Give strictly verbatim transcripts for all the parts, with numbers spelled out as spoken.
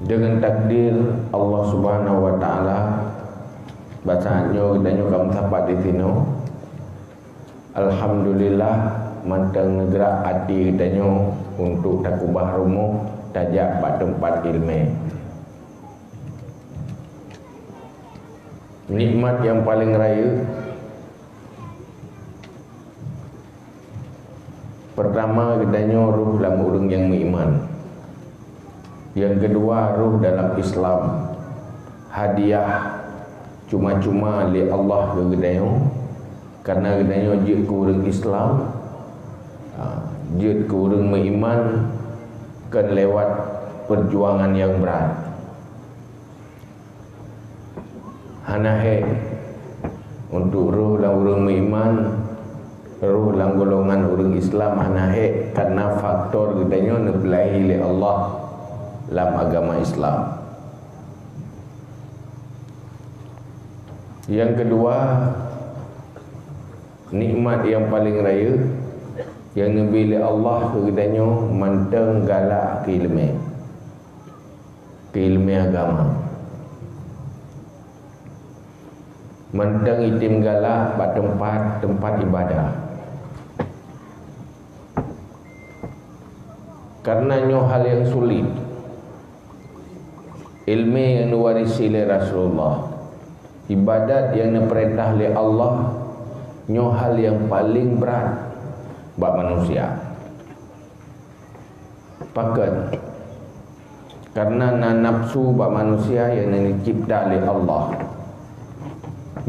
Deungon takdir Allah Subhanahu wa Taala, bak saát nyoe geutanyoe ka meusapat di sinoe. Alhamdulillah, mantong neugrak até geutanyoe untuk takubah rumoh tajak bak teumpat iéleumé. Nikmat nyang paleng rayeuk, peurtama geutanyoe rhoh lam ureuëng nyang meuiman. Nyang keudua rhoh dalam Islam. Hadiah cuma-cuma lé Allah keu geutanyoe, kareuna geutanyoe jeuet keu ureuëng Islam, ha, jeuet keu ureuëng meuiman, kon lewat peujuangan nyang brat. Hana hék untuk rhoh lam ureuëng meuiman, rhoh lam golongan ureuëng Islam hana hék, kareuna faktor geutanyoe neupeulahé lé Allah lam agama Islam. Nyang keudua, nikmat nyang paleng rayeuk nyang neubi lé Allah keu geutanyoe mantong galak keu iéleumé. Keu iéleumé agama. Mantong item galak bak teumpat-teumpat ibadah. Kareuna nyoe hal nyang sulet. Iéleumé nyang neuwarisi lé Rasulullah, ibadat nyang neupeurintah lé Allah, nyoe hal nyang paleng brat bak manusia. Pakon? Kareuna na nafsu bak manusia nyang neucebta lé Allah.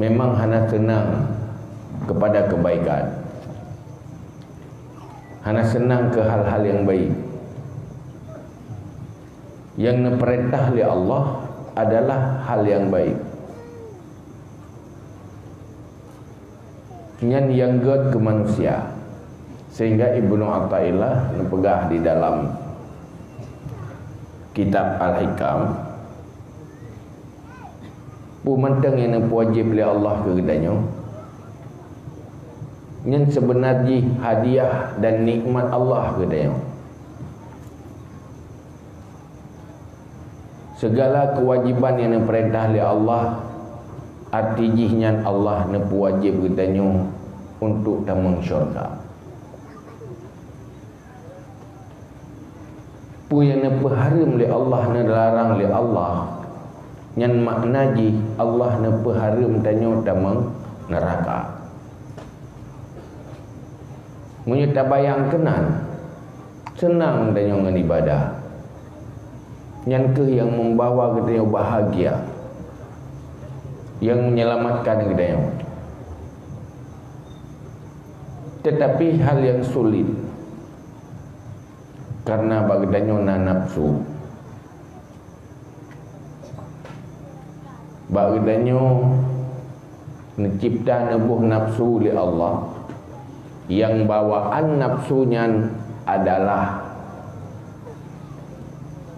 Memang hana seunang keupada keubaikan. Hana seunang keu hal-hal nyang baik. Nyang neupeurintah lé Allah adalah hal nyang baik. Nyan nyang gét keu manusia. Sehingga Ibnu Athaillah neupeugah di dalam kitab Al-Hikam, peue mantong nyang neupeuwajéb lé Allah keu geutanyoe, nyan seubeuna jih hadiah dan nikmat Allah keu geutanyoe. Segala keuwajéban nyang neupeurintah lé Allah, arti jih nyan Allah neupeuwajéb geutanyoe untuk tamong syurga. Peue nyang neupeuhareuem lé Allah, neularang lé Allah, nyan makna jih Allah neupeuhareuem tanyoe tamong neuraka. Meunyoe tabayang keunan, seunang tanyoe ngon ibadah. Nyan kheueh nyang membawa geutanyoe bahagia, nyang menyelamatkan geutanyoe. Tetapi hal nyang sulet, kareuna bak geutanyoe na nafsu. Bak geutanyoe neucebta neuboh nafsu lé Allah, nyang bawaan nafsu nyan adalah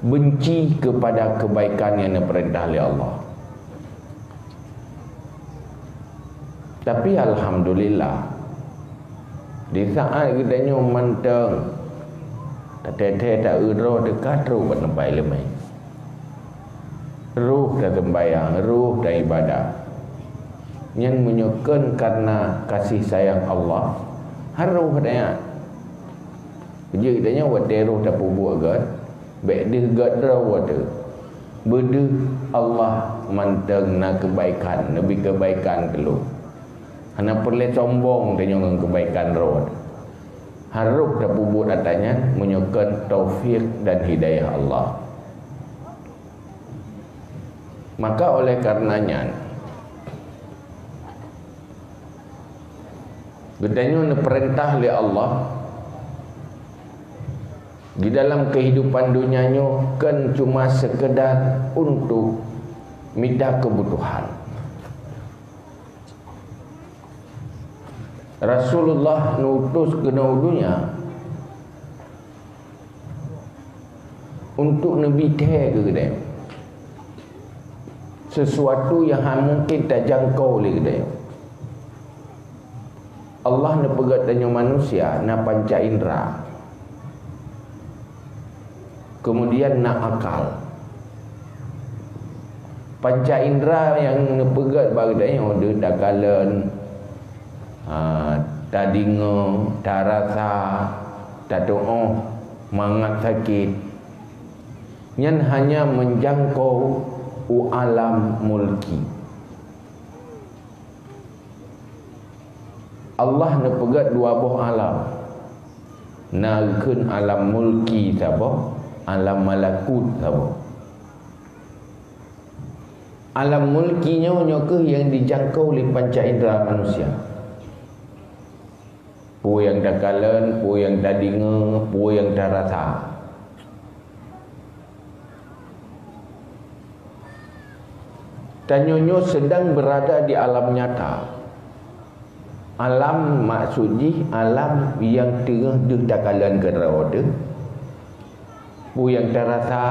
benci keupada keubaikan nyang neupeurintah lé Allah. Tapi alhamdulillah, di saát geutanyoe mantong tathèe-thèe ta-eu droe teuka trok bak teumpat iéleumé, rhoh taseumbayang, rhoh taibadah, nyan meunyoe kon kareuna kasih sayang Allah, harôh tanyan. Jeuet tanyoe watèe rhoh tapeubuet gét, bèk deuh gét droe watèe. Beudeuh Allah mantong na keubaikan, neubi keubaikan keu lôn. Hana peureulèe sombong tanyoe ngon keubaikan droe. Harôh tapeubuet atra nyan meunyoe kon taufik dan hidayah Allah. Maka oleh kareuna nyan, geutanyoe neupeurintah lé Allah di dalam keuhidupan donya nyoe kon cuma seukeudar untuk mita keubutuhan. Rasulullah neuutus keunoe u donya untuk neubi thèe keu geutanyoe sisuatu nyang hana mungken tajangkau lé geutanyoe. Allah neupeugét tanyoe manusia na panca indra, keumudian na akal. Panca indra nyang neupeugét bak geutanyoe deuh takalon, ha, tadeungoe, tarasa, tatuoh, mangat sakét, nyan hanya meujangkau u alam mulki. Allah neupeugét dua boh alam. Na geukheun alam mulki saboh, alam malakut saboh. Alam mulki nyoe, nyoe kheueh nyang jijangkau lé panca indra manusia. Peue nyang takalon, peue nyang tadeungoe, peue nyang tarasa. Tanyoe nyoe sedang berada di alam nyata. Alam maksud jih alam nyang teungoh deuh takalon keudroe teuh. Peue nyang tarasa,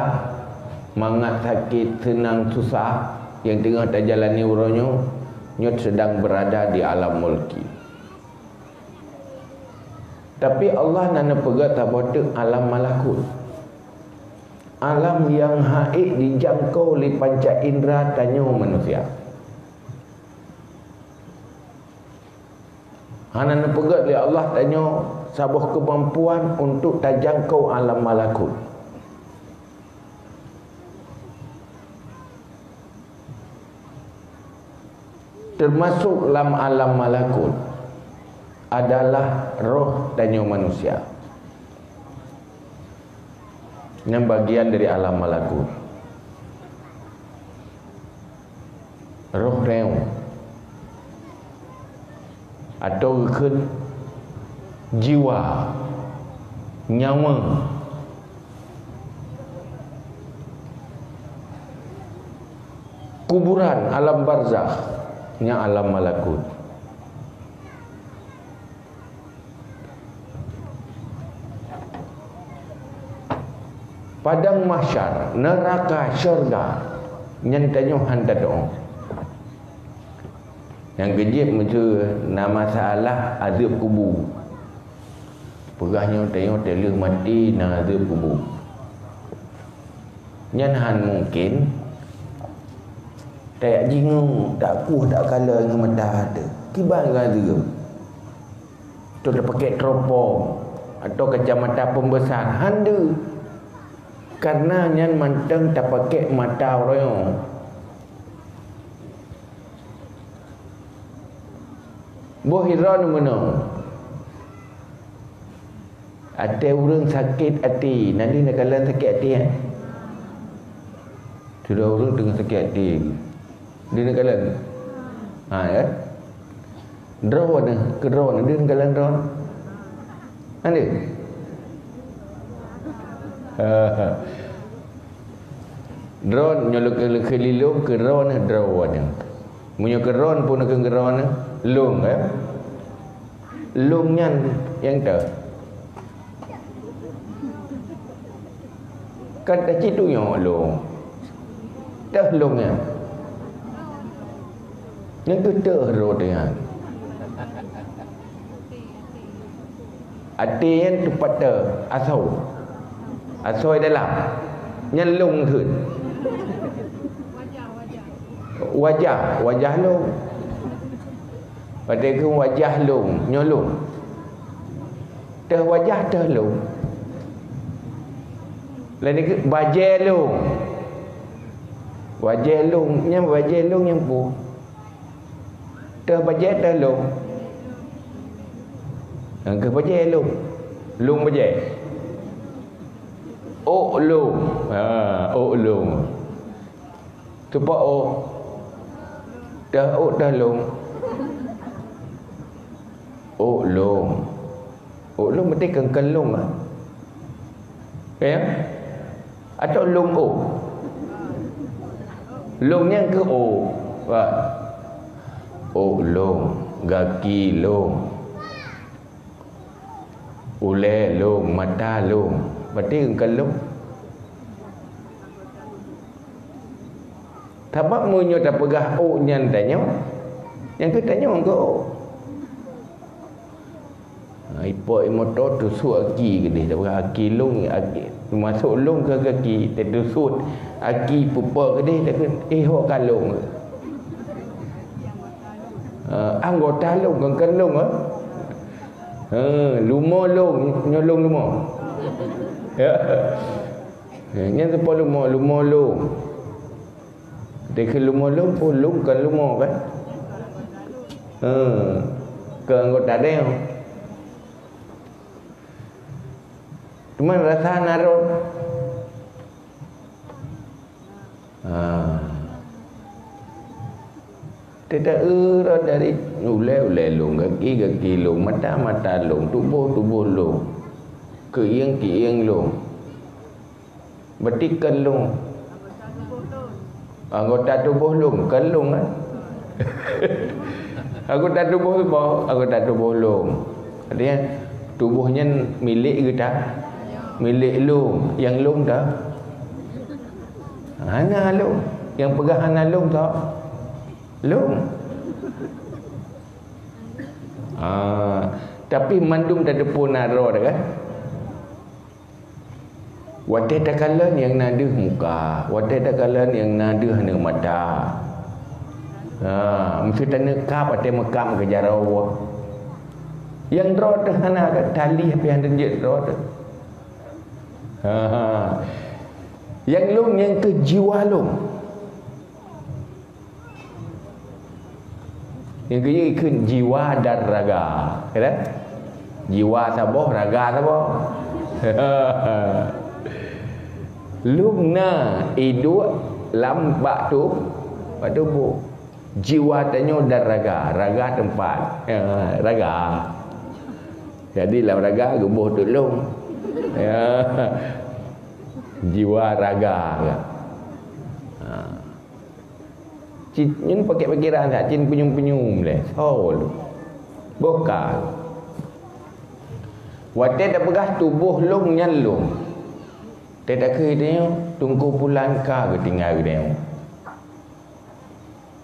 mangat sakét, seunang, susah, nyang teungoh tajalani uroe nyoe, nyoe sedang berada di alam mulki. Tapi Allah na neupeugét saboh teuk alam malakut. Alam nyang ha'ék jijangkau lé panca indra tanyoe manusia. Hana neupeugét lé Allah tanyoe saboh keumampuan untuk tajangkau alam malakut. Teumasok lam alam malakut adalah roh tanyoe manusia. Nyan bagian dari alam malakut. Roh reung. Atau geukheun jiwa, nyawa. Kuburan, alam barzakh, nyan alam malakut. Padang mahsyar, neuraka, syeuruga, nyan tanyoe hana tatuoh. Nyang keujeuet meuseu na masalah azeueb kubu. Peugah nyoe tanyoe teulheueh maté na azeueb kubu. Nyan han mungken. Tajak jingok, takueh, takalon ngon mata teuh. Kiban ngon azeueb. Atau tapakèk teropong atau kacamata pembesar, hana. Karena nyan mantong tapakèk mata uroe nyoe. Boh droeneuh meunoe. Até ureueng sakét até, na deuh neukalon sakét até, eh? Sidroe ureueng teungoh sakét até. Deuh neukalon. Ha, ya. Droeneuh, keu droeneuh, deuh neukalon droeneuh. Ada? Droeneuh nyoe leuka-leuka lilong keu droeneuh, droeneuh. Meunyoe keu droeneuh pun keu droeneuh, lôn, ya. Lôn nyan nyang teuh. Kan teuh cit tunyok lôn. Teuh lôn nyan. Nyang keu teuh rot nyan. Até nyan teumpat teuh asoe. Asoe dalam. Nyan lôn kheun. Wajah, wajah lôn. Watèe kheun wajah lôn, nyoe lôn. Teuh wajah teuh lôn. Laén kheun bajèe lôn. Bajèe lôn, nyan bajèe lôn nyang peue? Teuh bajèe teuh lôn. Nyang keuh bajèe lôn. Lôn bajèe. Ôk lôn. Ha, ôk lôn. Teupeue ôk? Teuh ôk teuh lôn. Ôk lôn. Ôk lôn berarti keu, keu lôn, ah. Ya? Atau lôn ôk? Lôn nyan keu ôk. Wah. Ôk lôn, gaki lôn. Ulèe lôn, mata lôn. Berarti keu lôn. Sabab meunyoe tapeugah ôk nyan tanyoe, nyang keuh tanyoe keu ôk. Ha, ipok imoto tusuk aki keudeh, tapeugah aki lôn, aki, teumasok lôn keu gaki, teutusuk. Aki pupo keudeh takheun, "Eh, ho ka lôn." Ha, anggota lôn, kon keu lôn, ha? Ha, lumo lôn, nyoe lôn lumo. Ya. Ha, nyan seupôt lumo, lumo lôn. Takheun lumo lôn, pun lôn kon lumo kan? Ha, keu anggota deh. Teuma rasa na rot. Ha. Teuta eu rot dari ulée-ulée lôn, gaki-gaki lôn, mata-mata lôn, tuboh-tuboh lôn, keuieng-keuieng lôn. Berarti kon lôn. Anggota tuboh lôn, kon lôn, kan? Anggota tuboh tu, anggota tuboh lôn. Artinya, tuboh nyan milék geuta, milék lôn. Nyang lôn ta? Hana lôn. Nyang peugah hana lôn ta? Lôn. Ah, tapi mandum tateupeue na droe teuh, kan? Watée takalon nyang na deuh muka, watée takalon nyang na deuh aneuk mata. Ha, meuseu taneuk kab watée meukab keu jaroe. Nyang droe teuh hana ka tali pih hana jeuet droe teuh. Ha, ha. Nyang lôn nyang keu jiwa lôn. Nyang keujeuet ikheun jiwa dan raga, ya kan? Jiwa saboh, raga saboh. Lôn na iduek lam bak tu, bak tuboh. Jiwa tanyoe dan raga, raga teumpat. Ya, raga. Jadi lam raga geuboh tulông. Ya. Jiwa raga. Ha. Cit nyan pakai pikiran that, cit punyum-punyum lé. Soe lôn? Boh ka. Watée tapeugah tuboh lôn nyan lôn. Teutakheun tanyoe, Teungku Pulan ka geutinggai geutanyoe.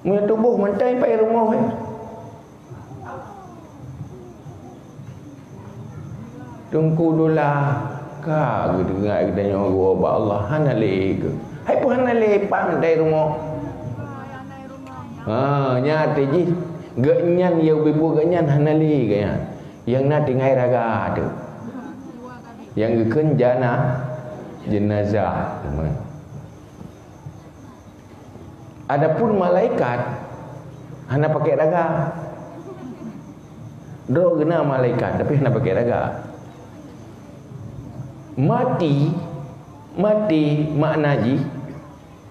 Meunyoe tuboh mantong pai rumoh, eh. Teungku Dula ka geudeungoe geutanyoe geuwoe bak Allah, hana lé keu. Hai peue hana lé, pang dai rumoh. Ha, nyan teuh jih. Geuhnyan nyang beubuet geuhnyan hana lé geuhnyan. Nyang na tinggai raga teuh. Nyang geukheun jana-, jeunazah. Adapun malaikat hana pakai raga. Droe geuna malaikat, tapi hana pakai raga. Mati, mati makna jih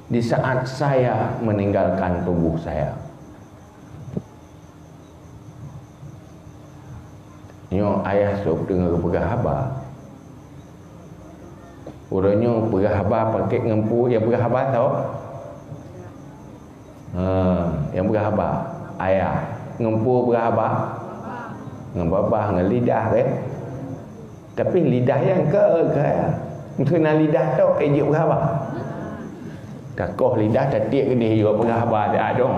di saat saya meninggalkan tubuh saya. Nyoe ayah sôb teungoh geupeugah haba. Uroe nyoe peugah haba pakèk ngon peue nyang peugah haba tau? Ha, nyang peugah haba, ayah. Ngon peue peugah haba? Ngon babah, ngon lidah, kan? Tapi lidah nyang ke, ke, meuseu na lidah tok, eh, jeuet peugah haba. Takoh lidah, tatiek keudeh jeuet peugah haba, tak dong.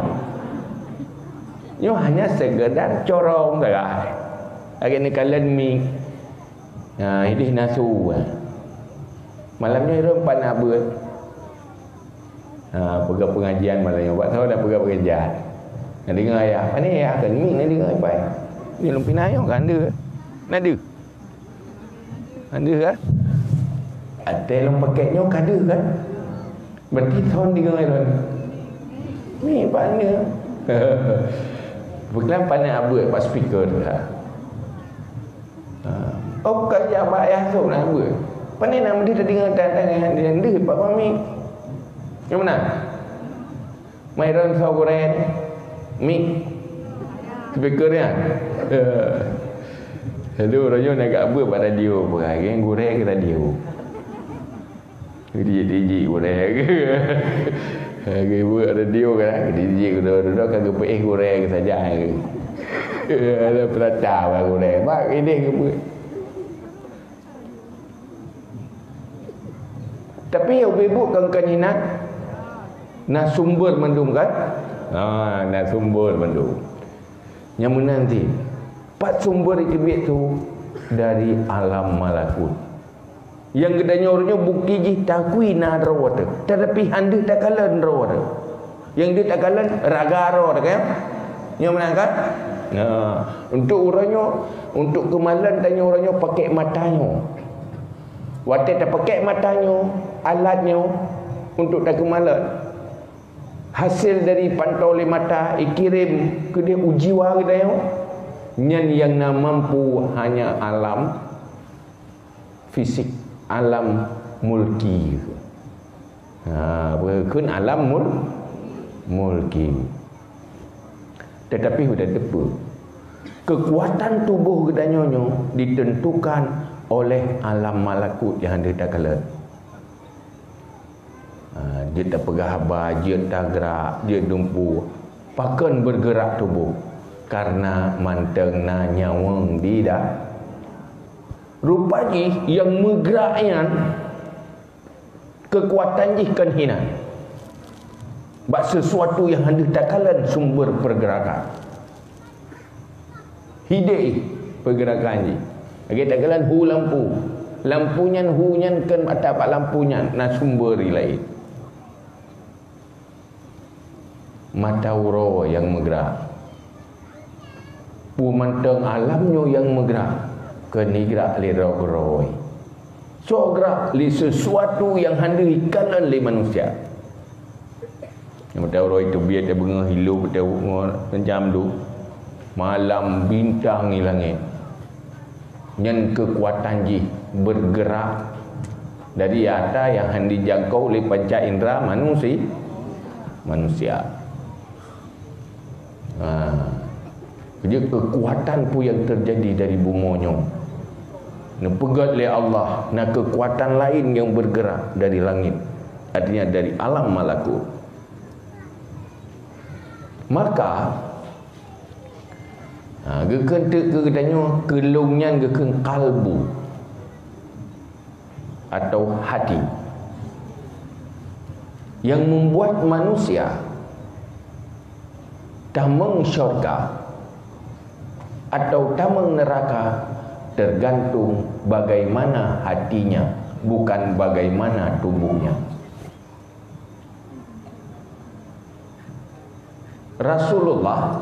Nyoe hanya sekedar corong sagai. Lagèe neukalon mi. Ha, ideh na su. Malam nyoe irôn pat na beuet. Ha, peugah pengajian malam nyoe. Bak saboh na peugah pengajian. Na deungoe ayah. Pane ayah kan mi na deungoe pai. Ni lôn pih na nyoe kan deuh. Na deuh. Ka deuh kan? Até lôn pakèk nyoe ka deuh kan? Berarti thôn deungoe lôn. Ni pane. Bukan pane abeuet bak speaker tu ha. Ha. Oh, ka jak bak ayah sôb na abeuet. Pane na meudeuh tadeungoe tan-tan nyang deuh bak mami. Nyang meunan? Mai ron soe gurèe mik. Speaker nyan. Lalu uroe nyoe na gak beuet bak radio peue, gurèe keu radio. Dijik-dijik gurèe. Lagi beuet radio kan, dijik gurèe, ka geupeuéh gurèe saja. Ada peurata bak gurèe. Bak ideh geupeuéh. Tapi nyang ubé buet kan, kan inan na sumber mandum kan? Ha, na sumber mandum. Nyang meunan cit, pat sumber teubiet tu? Dari alam malakut. Nyang geutanyoe uroe nyoe bukti jih takui na droe teuh, tetapi han deuh takalon droe teuh. Nyang deuh takalon raga droe teuh, kan? Nyoe meunan kan? Nah, untuk uroe nyoe, untuk keumalon tanyoe uroe nyoe pakèk mata nyoe. Watèe tapakèk mata nyoe, alat nyoe untuk takeumalon, hasil dari pantau lé mata ikirém keudéh u jiwa geutanyoe, nyan nyang na mampu hanya alam fisik, alam mulki. Ha, bukon alam mul-, mulki. Tetapi udah teupeu, keukuatan tuboh geutanyoe nyoe ditentukan oleh alam malakut nyang hana takalon. Ha, jeuet tapeugah haba, jeuet tagrak, jeuet dumpeue. Pakon bergerak tuboh? Karena mantong na nyawöng di da-, rupa jih nyang meugerak nyan keukuatan jih kon hinan. Bak sesuatu nyang hana takalon sumber pergerakan. Hidéh pergerakan jih. Lagèe takalon hu lampu. Lampu nyan, hu nyan kon ata bak lampu nyan, na sumber laén. Mata uroe nyang meugerak. Peue mantong alam nyoe nyang meugerak, kon jigrak lé droe keudroe. Soe gerak? Lé sesuatu nyang hana jikalon lé manusia. Nyang meuteuroi teubiet, teubeungoh, hilup, teubeungoh, macam tu. Malam bintang di langét. Nyan keukuatan jih bergerak dari ata nyang hana dijangkau lé panca indra manusi-, manusia. Ha. Jadi keukuatan peue nyang teujadi dari bumoe nyoe. Neupeugét lé Allah, na keukuatan laén nyang bergerak dari langét. Artinya dari alam malakut. Maka, ha, geukheun teuk keu geutanyoe, keu lôn nyan geukheun kalbu. Atau hati. Yang membuat manusia tamong syurga atau tamong neraka tergantung bagaimana hatinya, bukan bagaimana tubuhnya. Rasulullah,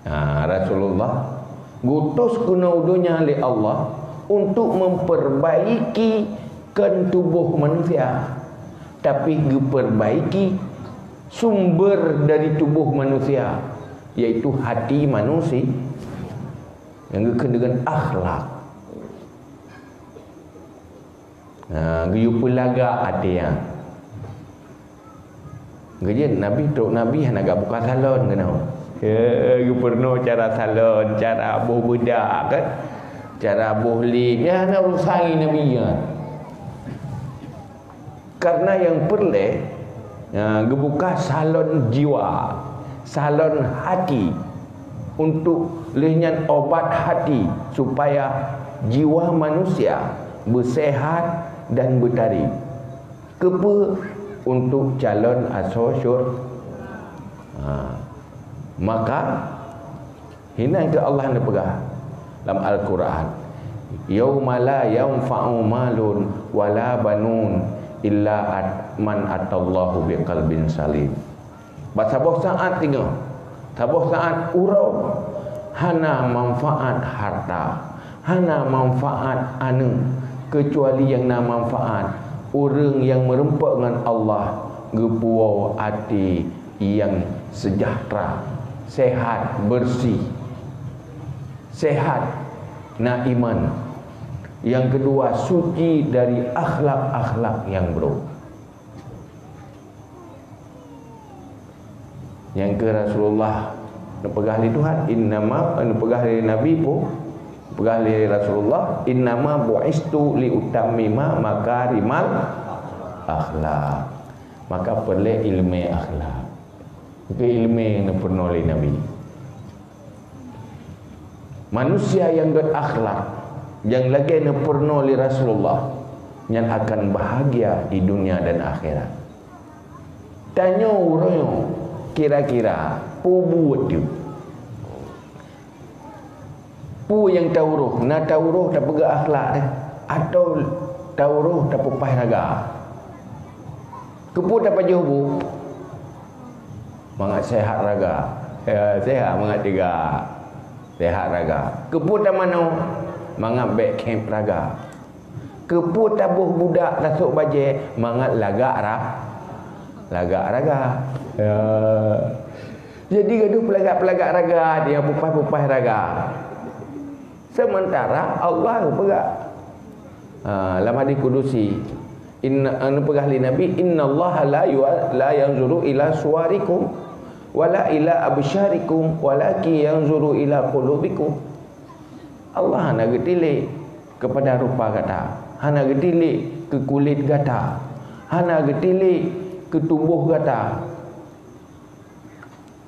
ha, Rasulullah geuutus keunoe u donya lé Allah untuk memperbaiki kon tuboh manusia, tapi geuperbaiki sumber dari tuboh manusia, yaitu hati manusia, nyang geukheun deungon akhlak. Ha, geuyue peulagak até nyan. Geujeuet Nabi, trok Nabi hana geubuka salon keunoe. Ya, geupeurunoe cara salon, cara boh beudak kan, cara boh lip. Ya, hana urusan ngon Nabi nyan. Karena nyang peureulèe, ha, geubuka salon jiwa, salon hati, untuk lheueh nyan obat hati, supaya jiwa manusia beusehat dan beutari. Keupeue? Untuk calon asoe syur-, ha. Maka, hinan keuh Allah neupeugah lam Al-Quran, "Yauma la yanfa'u malun wala banun illa at-, man atallahu biqalbin salim." Bak saboh saát teungoh, saboh saát uroe, hana manfaat harta, hana manfaat aneuk, keucuali nyang na manfaat ureuëng nyang meureumpok ngon Allah, geupuwoe até nyang seujahteura, sehat, beureuséh, sehat na iman. Nyang keudua, suci dari akhlak-akhlak nyang brok. Nyang keu Rasulullah neupeugah lé Tuhan, innama, neupeugah lé Nabi pu-, neupeugah lé Rasulullah, "Innama bu'istu li utammima makarimal akhlak." Maka peureulèe ileumèe akhlak. Bukan ileumèe nyang neupeurunoe lé Nabi. Manusia nyang gèt akhlak, nyang lagèe neupeurunoe lé Rasulullah, nyan akan bahagia di dunia dan akhirat. Tanyoe uroe nyoe, kira-kira peue buet teuh? Peue nyang tauroh? Na tauroh tapeugah akhlak teuh. Atau tauroh tapeupaih raga. Keupeue tapajoh bu? Mangat sehat raga. Ya, sehat mangat teuga. Sehat raga. Keupeue tamanoe? Mangat bék khép raga. Keupeue taboh budak tasôk bajée? Mangat lagak ra-, lagak raga. Ya. Jadi gadoh peulagak-peulagak raga, dia peupah-peupah raga. Sementara Allah geupeugah, ha, lam hadis kudusi, inna, anu peugah lé Nabi, "Innallaha la yua-, la yanzuru ila suwarikum wala ila absyarikum, walakin yanzuru ila qulubikum." Allah hana geutilék keupada rupa gata, hana geutilék keu kulét gata, hana geutilék keu tuboh gata.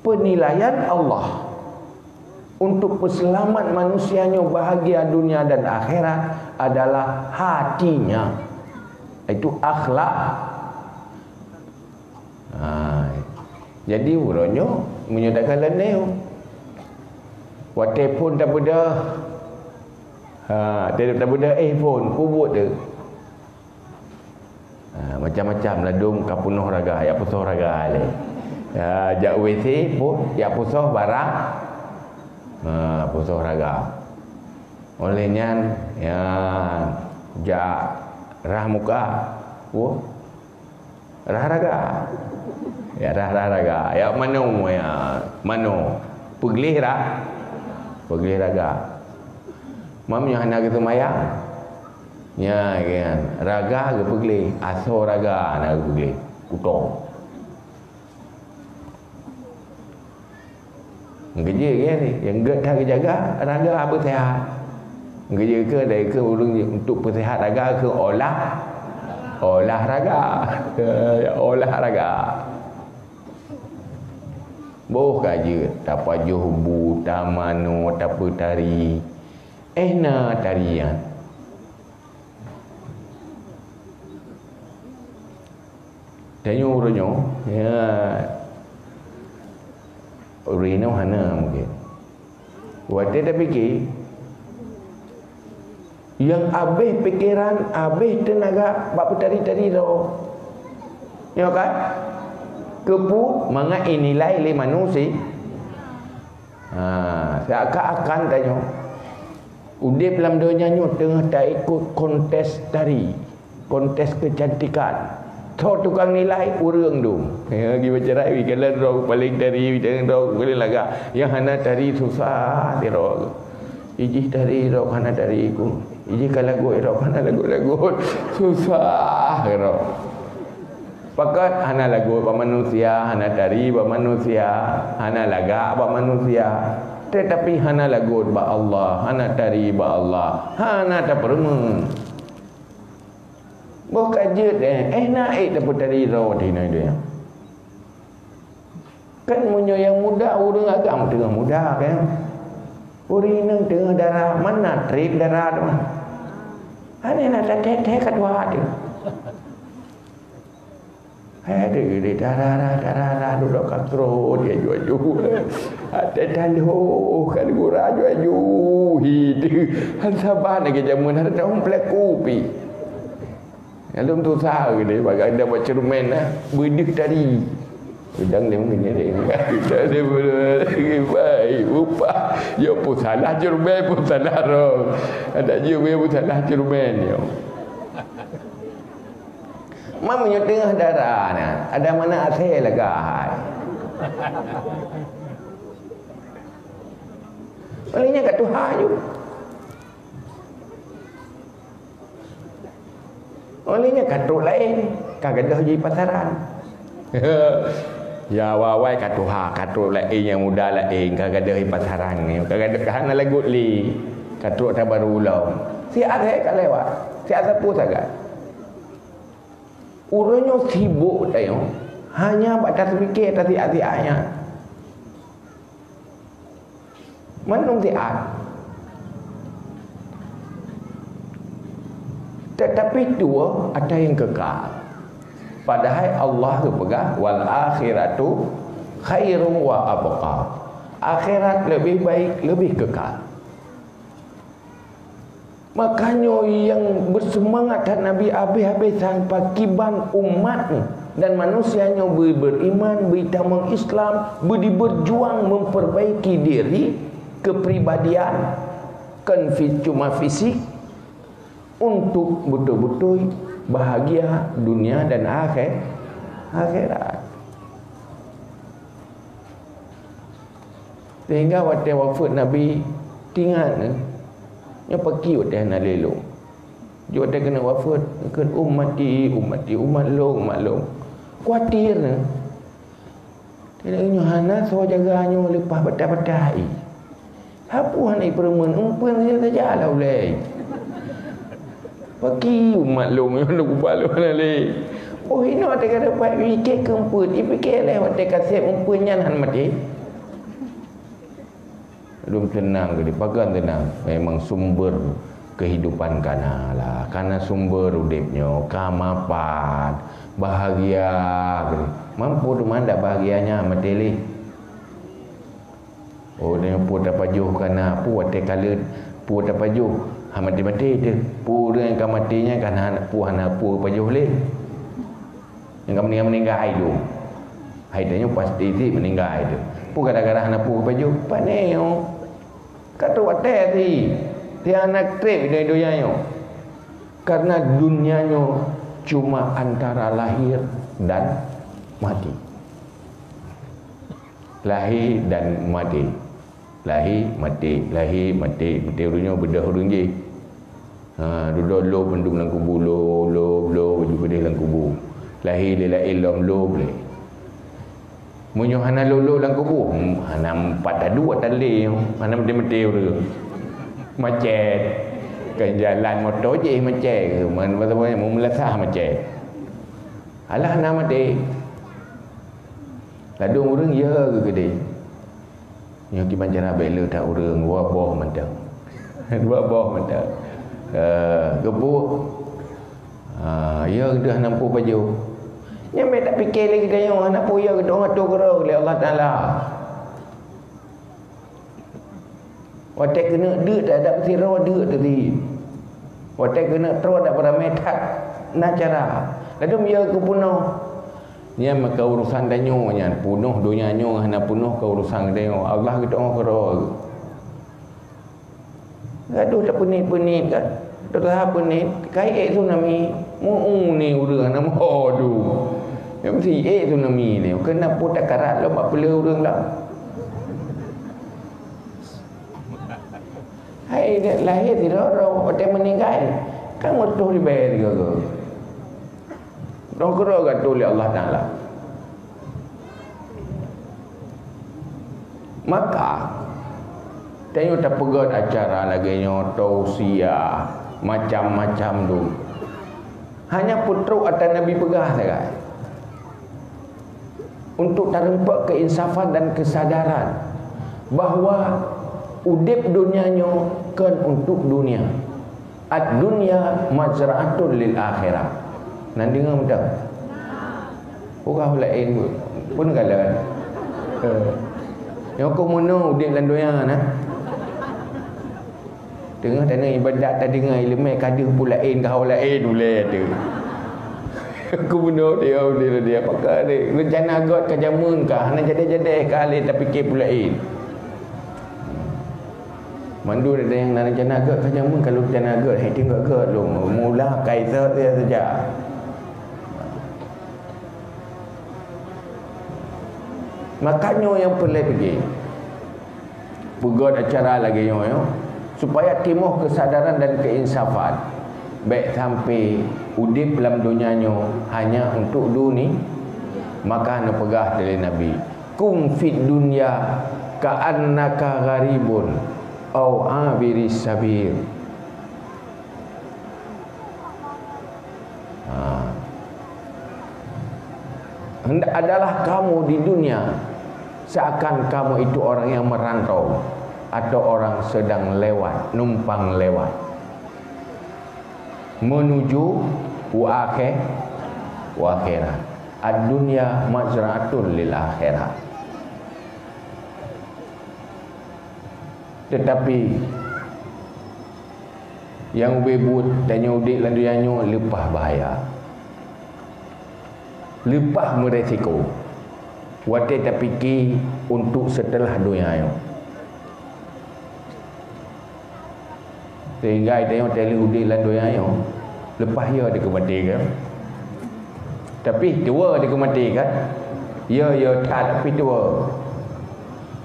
Penilaian Allah untuk peuseulamat manusia nyoe bahagia dunia dan akhirat adalah hatinya, yaitu akhlak. Ha, jadi uroe nyoe meunyoe takalon nyoe, watée phon tabeudôh, ha, tabeudôh éh phon, peue buet teuh? Ha, macam-macam ladôm ka peunoh raga, jak peusoh raga lé. Ha, jak W C pun jak peusoh barang. Ha, peusoh raga. Oleh nyan, ya, jak rhah muka. Wo. Rhah raga. Ya, rhah, rhah raga. Ya, manoe, ya, manoe. Peugleh ra-, peugleh raga. Meunyoe hana geuseumayang, nya, kan, raga geupeugleh, asoe raga hana geupeugleh, kuto. Geujeuet, kan, nyang gét that geujaga, raga beuseuhat. Geujeuet keu, dari keu ureuëng untuk peuseuhat raga keu olah, olah raga. Ya, olah raga. Boh ka jeuet, tapajoh bu, tamanoe, tapeutari. Éh na tari nyan. Tanyoe ureuëng nyoe, ya, ureuëng nyoe hana mungkin. Watée tapike, nyang abéh pikeran, abéh teunaga bak peutari-tari droe. Nyoe kan? Keupeue? Mangat inilai lé manusia. Ha, seakan-akan tanyoe udeb lam donya nyoe teungoh taikot kontes tari, kontes keucantikan. Soe tukang nilai? Ureuëng dum. Ya, geubaca rai, kalon droe paleng tari, kalon droe paleng lagak. Nyang hana tari susah sidroe. Ijih tari droe hana tari ku. Ijih ka lagot droe hana lagot-lagot. Susah droe. Pakat hana lagot bak manusia, hana tari bak manusia, hana lagak bak manusia. Tetapi hana lagot bak Allah, hana tari bak Allah, hana tapeurumeung. Boh ka jeuet, eh, eh, na ék tapeutari droe di donya. Kan meunyoe nyang muda, ureuëng agam teungoh muda, kan? Ureuëng inong teungoh dara, mana treb dara tu? Hana na that-that ka tuha tu. Hai deh, deh, dara, dara, dara, dara, dudoe ka krot, ya, aju-aju. Até taloh, kan gura aju-aju. Hi, deh. Han saban lagée jameun, hana tahu pelaku pi. Lalu tu usaha deh, bagaimana buat cerumen lah. Beudeuh tari. Udang dia mungkin ni deh. Dia boleh baik, upah. Ya, pun salah cerumen, pun salah rong. Ada je, pun salah cerumen, ya. Meunyoe teungoh dara na, ada mana asai lagak hai. Oleh nyan ka tuha ju. Oleh nyan ka trok laén, ka gadôh jih pasaran. Ya, awai-awai ka tuha, ka trok laén nyang muda laén, ka gadôh jih pasaran. Ka gadôh, ka hana lagot lé, ka trok tabaru lom. Si asai ka lewat, si asai pun sagai. Ureuëng nyoe sibok tanyoe hanya bak tapike tasiak-siak nyan. Mandum siat. Tetapi dua ada yang kekal. Padahai Allah geupeugah, "Wal akhiratu khairu wa abqa." Akhirat lebih baik, lebih kekal. Makanya nyang beuseumangat that Nabi habéh-habéh sampé kiban umat dan manusia nyoe beu-, beuriman, beutamong Islam, beu-, beujuang memperbaiki diri, kepribadian, kon fi-, cuma fisik, untuk beutôi-beutôi bahagia dunia dan akhé-, akhirat. Sehingga watée wafeuet Nabi, tingat, eh, nyoe paki watée hana lé lôn. Jeuet watée keuneuk wafeuet, kheun, "Ummati, ummati, umat lôn, umat lôn." Khawatir, eh. Keuneuk nyoe hana soe jaga nyoe leupah bata-bata, eh. Hapus hana ipeureumeun, eumpeuen saja lah ulée. Paki umat lôn nyoe, nyoe kuba lôn hana lé. Oh, inoe teuka dapat pike keu eumpeuen, ipike lé watée ka seb eumpeuen nyan hana maté. Lôn teunang keudeh, pakon teunang? Memang sumber kehidupan kana lah. Kana sumber udeb nyoe, ka mapan, bahagia keudeh. Mampu teuma ndak bahagia nyan maté lé? Oh, dan peue tapajoh kana, peue watée ka lheueh, peue tapajoh, ha maté-maté teuh. Peue ureuëng ka maté nyan kan hana, peue hana peue pajoh lé. Nyang ka meuninggai-meuninggai tu. Hai tanyoe pasti cit meuninggai tu. Peue gara-gara hana peue pajoh? Pane nyoe. Ka trok watée cit. Tiang hana treb di donya nyoe. Karena dunia nyoe cuma antara lahir dan mati. Lahé dan maté. Lahé, maté, lahé, maté. Maté ureuëng nyoe beudôh ureuëng jih. Ha, dudoe lôb mandum lam kubu, lôb, lôb, lôb, baju keudeh lam kubu. Lahé lé laén lom lôb lé. Meunyoe hana lôb-lôb lam kubu, hmm, hana pat tadu atan lé nyoe. Hana maté-maté ureuëng. Macet. Kan jalan moto jih macet. Man, masa banyak meumeulasah macet. Alah hana maté. Ladôm ureuëng ya geuh keudeh. Nyoe kiban cara bék le that ureuëng, dua boh mantong. Dua boh mantong. Eh, geupuk. Ah, ya geuh hana peue pajoh. Nyan bék tapike lé geutanyoe, hana peue ya geutanyoe atur keudroe lé Allah Taala. Watée keuneuk deuk, tak ada sidroe deuk tadi. Watée keuneuk troe, tak beurami that na cara. Ladôm ya geupeunoh. Nyan maka urusan tanyoe nyan, peunoh donya nyoe hana peunoh ka urusan geutanyoe. Allah geutanyoe keudroe. Gadoh tapeuniet-peuniet kan. Teuka peuniet, kai ék tsunami. Meu-eu ni ureuëng hana meuho du. Nyan meusti ék tsunami ni. Keunan peue takarat lom bak peuleueh ureuëng lom. Hai, lahé sidroe, watée meuninggai, kan meutuh ribée sigoe-goe. Dong keudroe geuatur lé Allah Taala. Maka, tanyoe tapeugét acara lagée nyoe, tausiah, macam-macam dum. Hanya peutrok atra Nabi peugah sagai. Untuk tarumpok keuinsafan dan keusadaran bahwa udeb donya nyoe kon untuk dunia. Ad-dunya mazra'atun lil akhirah. Nan deungoe mantong? Ureuëng laén pun galak. Eh. Nyoe keuh meunoe udeb lam donya na. Teungoh tanyoe ibadat, tadeungoe iéleumé ka deuh peue laén, ka ho laén ulée teuh. Keubunoe dia, dia, dia, pakon ni? Rencana göt ka jameun ka, hana jadi-jadi ka lé tapike peue laén. Mandum ada nyang na rencana göt ka jameun, ka lôn rencana göt, hai tinggai göt lôn. Mula ka iseut dia saja. Maka nyoe nyang peureulée pike. Peugét acara lagée nyoe, nyoe, supaya timoh keusadaran dan keuinsafan. Bék sampai udeb lam donya nyoe hanya untuk duni-, maka neupeugah lé Nabi, "Kun fid dunya ka'annaka gharibun au abiris sabil." Ha. Hendak adalah kamu di dunia seakan kamu itu orang yang merantau atau orang sedang lewat, numpang lewat menuju wa akhir-, wa akhirat. Ad-dunya mazra'atun lil akhirah. Tetapi Nyang ubé buet tanyoe udeb lam donya nyoe leupah bahaya, leupah meuresiko watée tapike untuk seuteulah donya nyoe. Sehingga tanyoe taleuh udeb lam donya nyoe, leupah yo dikeue maté kan. Tapi tuwo dikeue maté kan. Yo, yo that, tapi tuwo.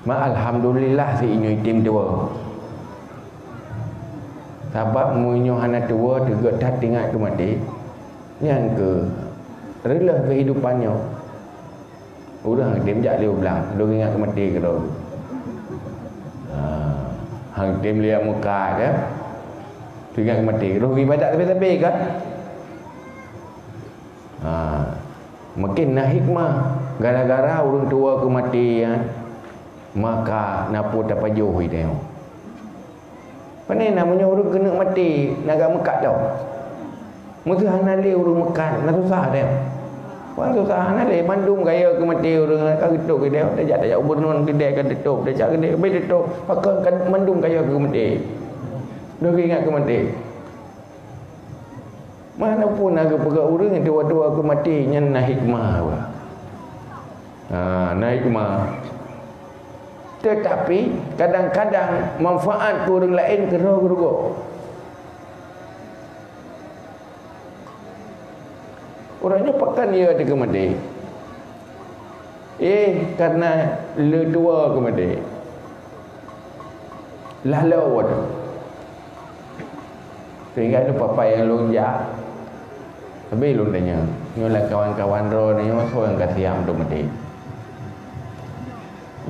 Ma alhamdulillah si inyoe item tuwo. Sabab meunyoe hana tuwo, teugot that teuingat keu maté, nyan keuh reuloh keuhidupan nyoe. Ureuëng hang tem jak lé u blang, lôn ingat keu maté keudroe. Ha, hang tem lé meukat, ya. Teuingat keu maté, roh ibadat sabe-sabe kan? Ha, mungkin na hikmah gara-gara ureuëng tuwo keu maté, ya. Maka na peue tapajoh i tanyoe. Pane na meunyoe ureuëng keuneuk maté, na gak meukat tau. Meuseuh hana lé ureuëng meukat, na susah teu. Wan susah hana lé, mandum kayée keu maté ureuëng ka geutôb keudeh, tajak-tajak ubeunoe keudeh ka teutôb, tajak keudeh, bai teutôb, pakon kan mandum kayée keu maté. Deuh ingat keu maté. Mana pun na geupeugah ureuëng nyang tuwo-tuwo keu maté nyan na hikmah bah. Ha, na hikmah. Tetapi kadang-kadang manfaat keu ureuëng laén keudroe geurugoe. Ureuëng nyoe pakon ya dikeue maté? Eh, karena leutuwa keu maté. Lalu waduh. Sehingga tu papa yang lonjak. Habis lôn tanya, nyoe lah kawan-kawan droe nyoe soe nyang ka siap untuk maté?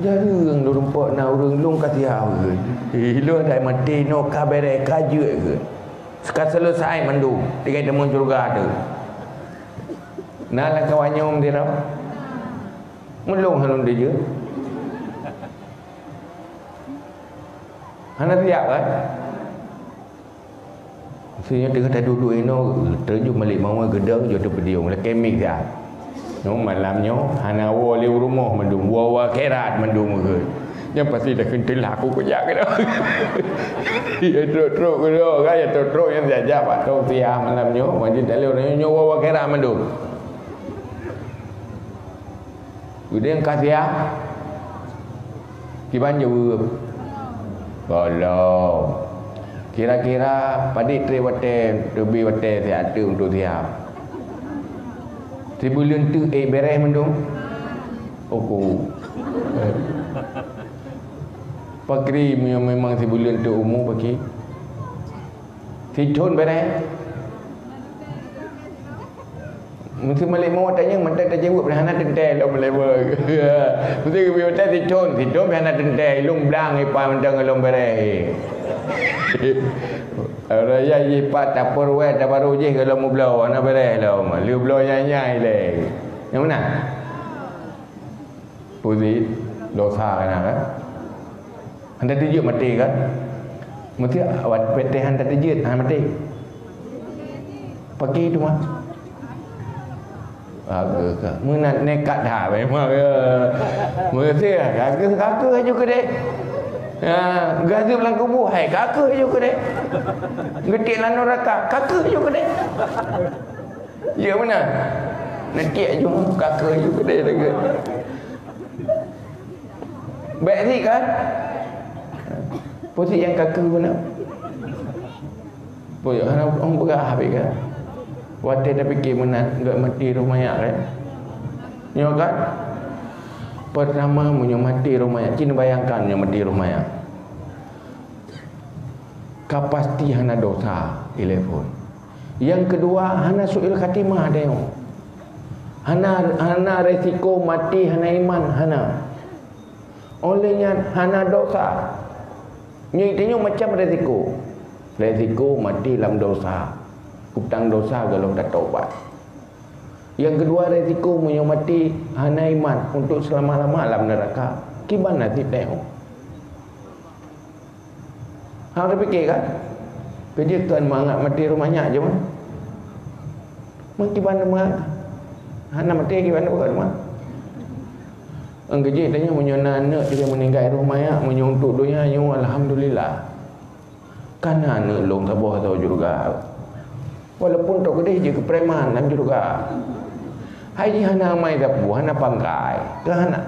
Jareueng lôn rumpok na ureuëng lôn ka siap ke. Eh, lôn dah maté nyoe ka bereh ka jeuet ke. Ka selesai mandum tinggai teumon syurga tu. Na lam kawan nyoe sidroe? Meulôn hana lôn teujeut. Hana siap kan? Maksudnya tengah taduek-duek inoe, terjun balik mawai geudong jeuet teupeudiong lakée miek siat. Nyoe malam nyoe hana woe lé u rumoh mandum, woe-woe akhirat mandum ke. Nyan pasti dah keunteulah aku kujak keudong. Ya trok-trok keudong kan, ya trok-trok nyang siajak bak tong siah malam nyoe, maju daleh ureuëng nyoe woe-woe akhirat mandum. Udeb ka siah. Kiban jaweueb? Gohlom. Kira-kira padit treb watée teubi watée siat teuk untuk siah? Sibuleuen teuk ék bereh mandum? Oku. Pakri meunyoe memang sibuleuen teuk umu pakri? Sithon bereh? Meusti malik mawat tanyong mantong tajaweueb hana teuntée lom leubeh. Meusti geubri mantong sithon, sithon hana teuntée, ilong blang ipat mantong lom bereh. Raya jipat tapor weh tabaru jih golom mubloe hana bereh lom. Lheueh bloe nyai-nyai lé. Nyang meunan? Peue jih dosa kana kan? Hana teujeut maté kan? Meusti awat P T hana teujeut hana maté. Pagi tu mah. Aku ke meunan nekat ha memang ya. Meusti aku aku aju kedai. Ha, gaduh lam kubu hai aku aju kedai. Getik lam neraka aku aju kedai. Ya beuna. Netik aju aku aju kedai lagi. Baik ni kan? Posisi yang kaki beuna. Boyok hana orang peugah habis kan? Watée tapike meunan gak mati roh manyak kan? Nyoe kan? Pertama meunyoe mati roh manyak, cina bayangkan meunyoe mati roh manyak. Ka pasti hana dosa ilée phon. Yang kedua hana su'il khatimah dayong. Hana hana resiko mati hana iman hana. Oleh nyan hana dosa. Nyoe tanyoe macam resiko. Resiko mati lam dosa. Utang dosa golom tatobat. Yang kedua resiko meunyoe mati hana iman untuk selama-lama lam neraka. Kiban nasib tanyoe? Hang tapike kan? Keujeuet kon mangat mati rumanyak je mah. Meukiban mangat hana mati kiban bukan mah. Engkeujeuet tanyoe meunyoe na aneuk dia meninggai rumanyak meunyoe untuk donya nyoe alhamdulillah. Kana aneuk lôn saboh asoe syeuruga. Walaupun trok keudeh jeuet keu preman lam syeuruga. Hai jih hana amai sapeue, hana pangkai, keu hana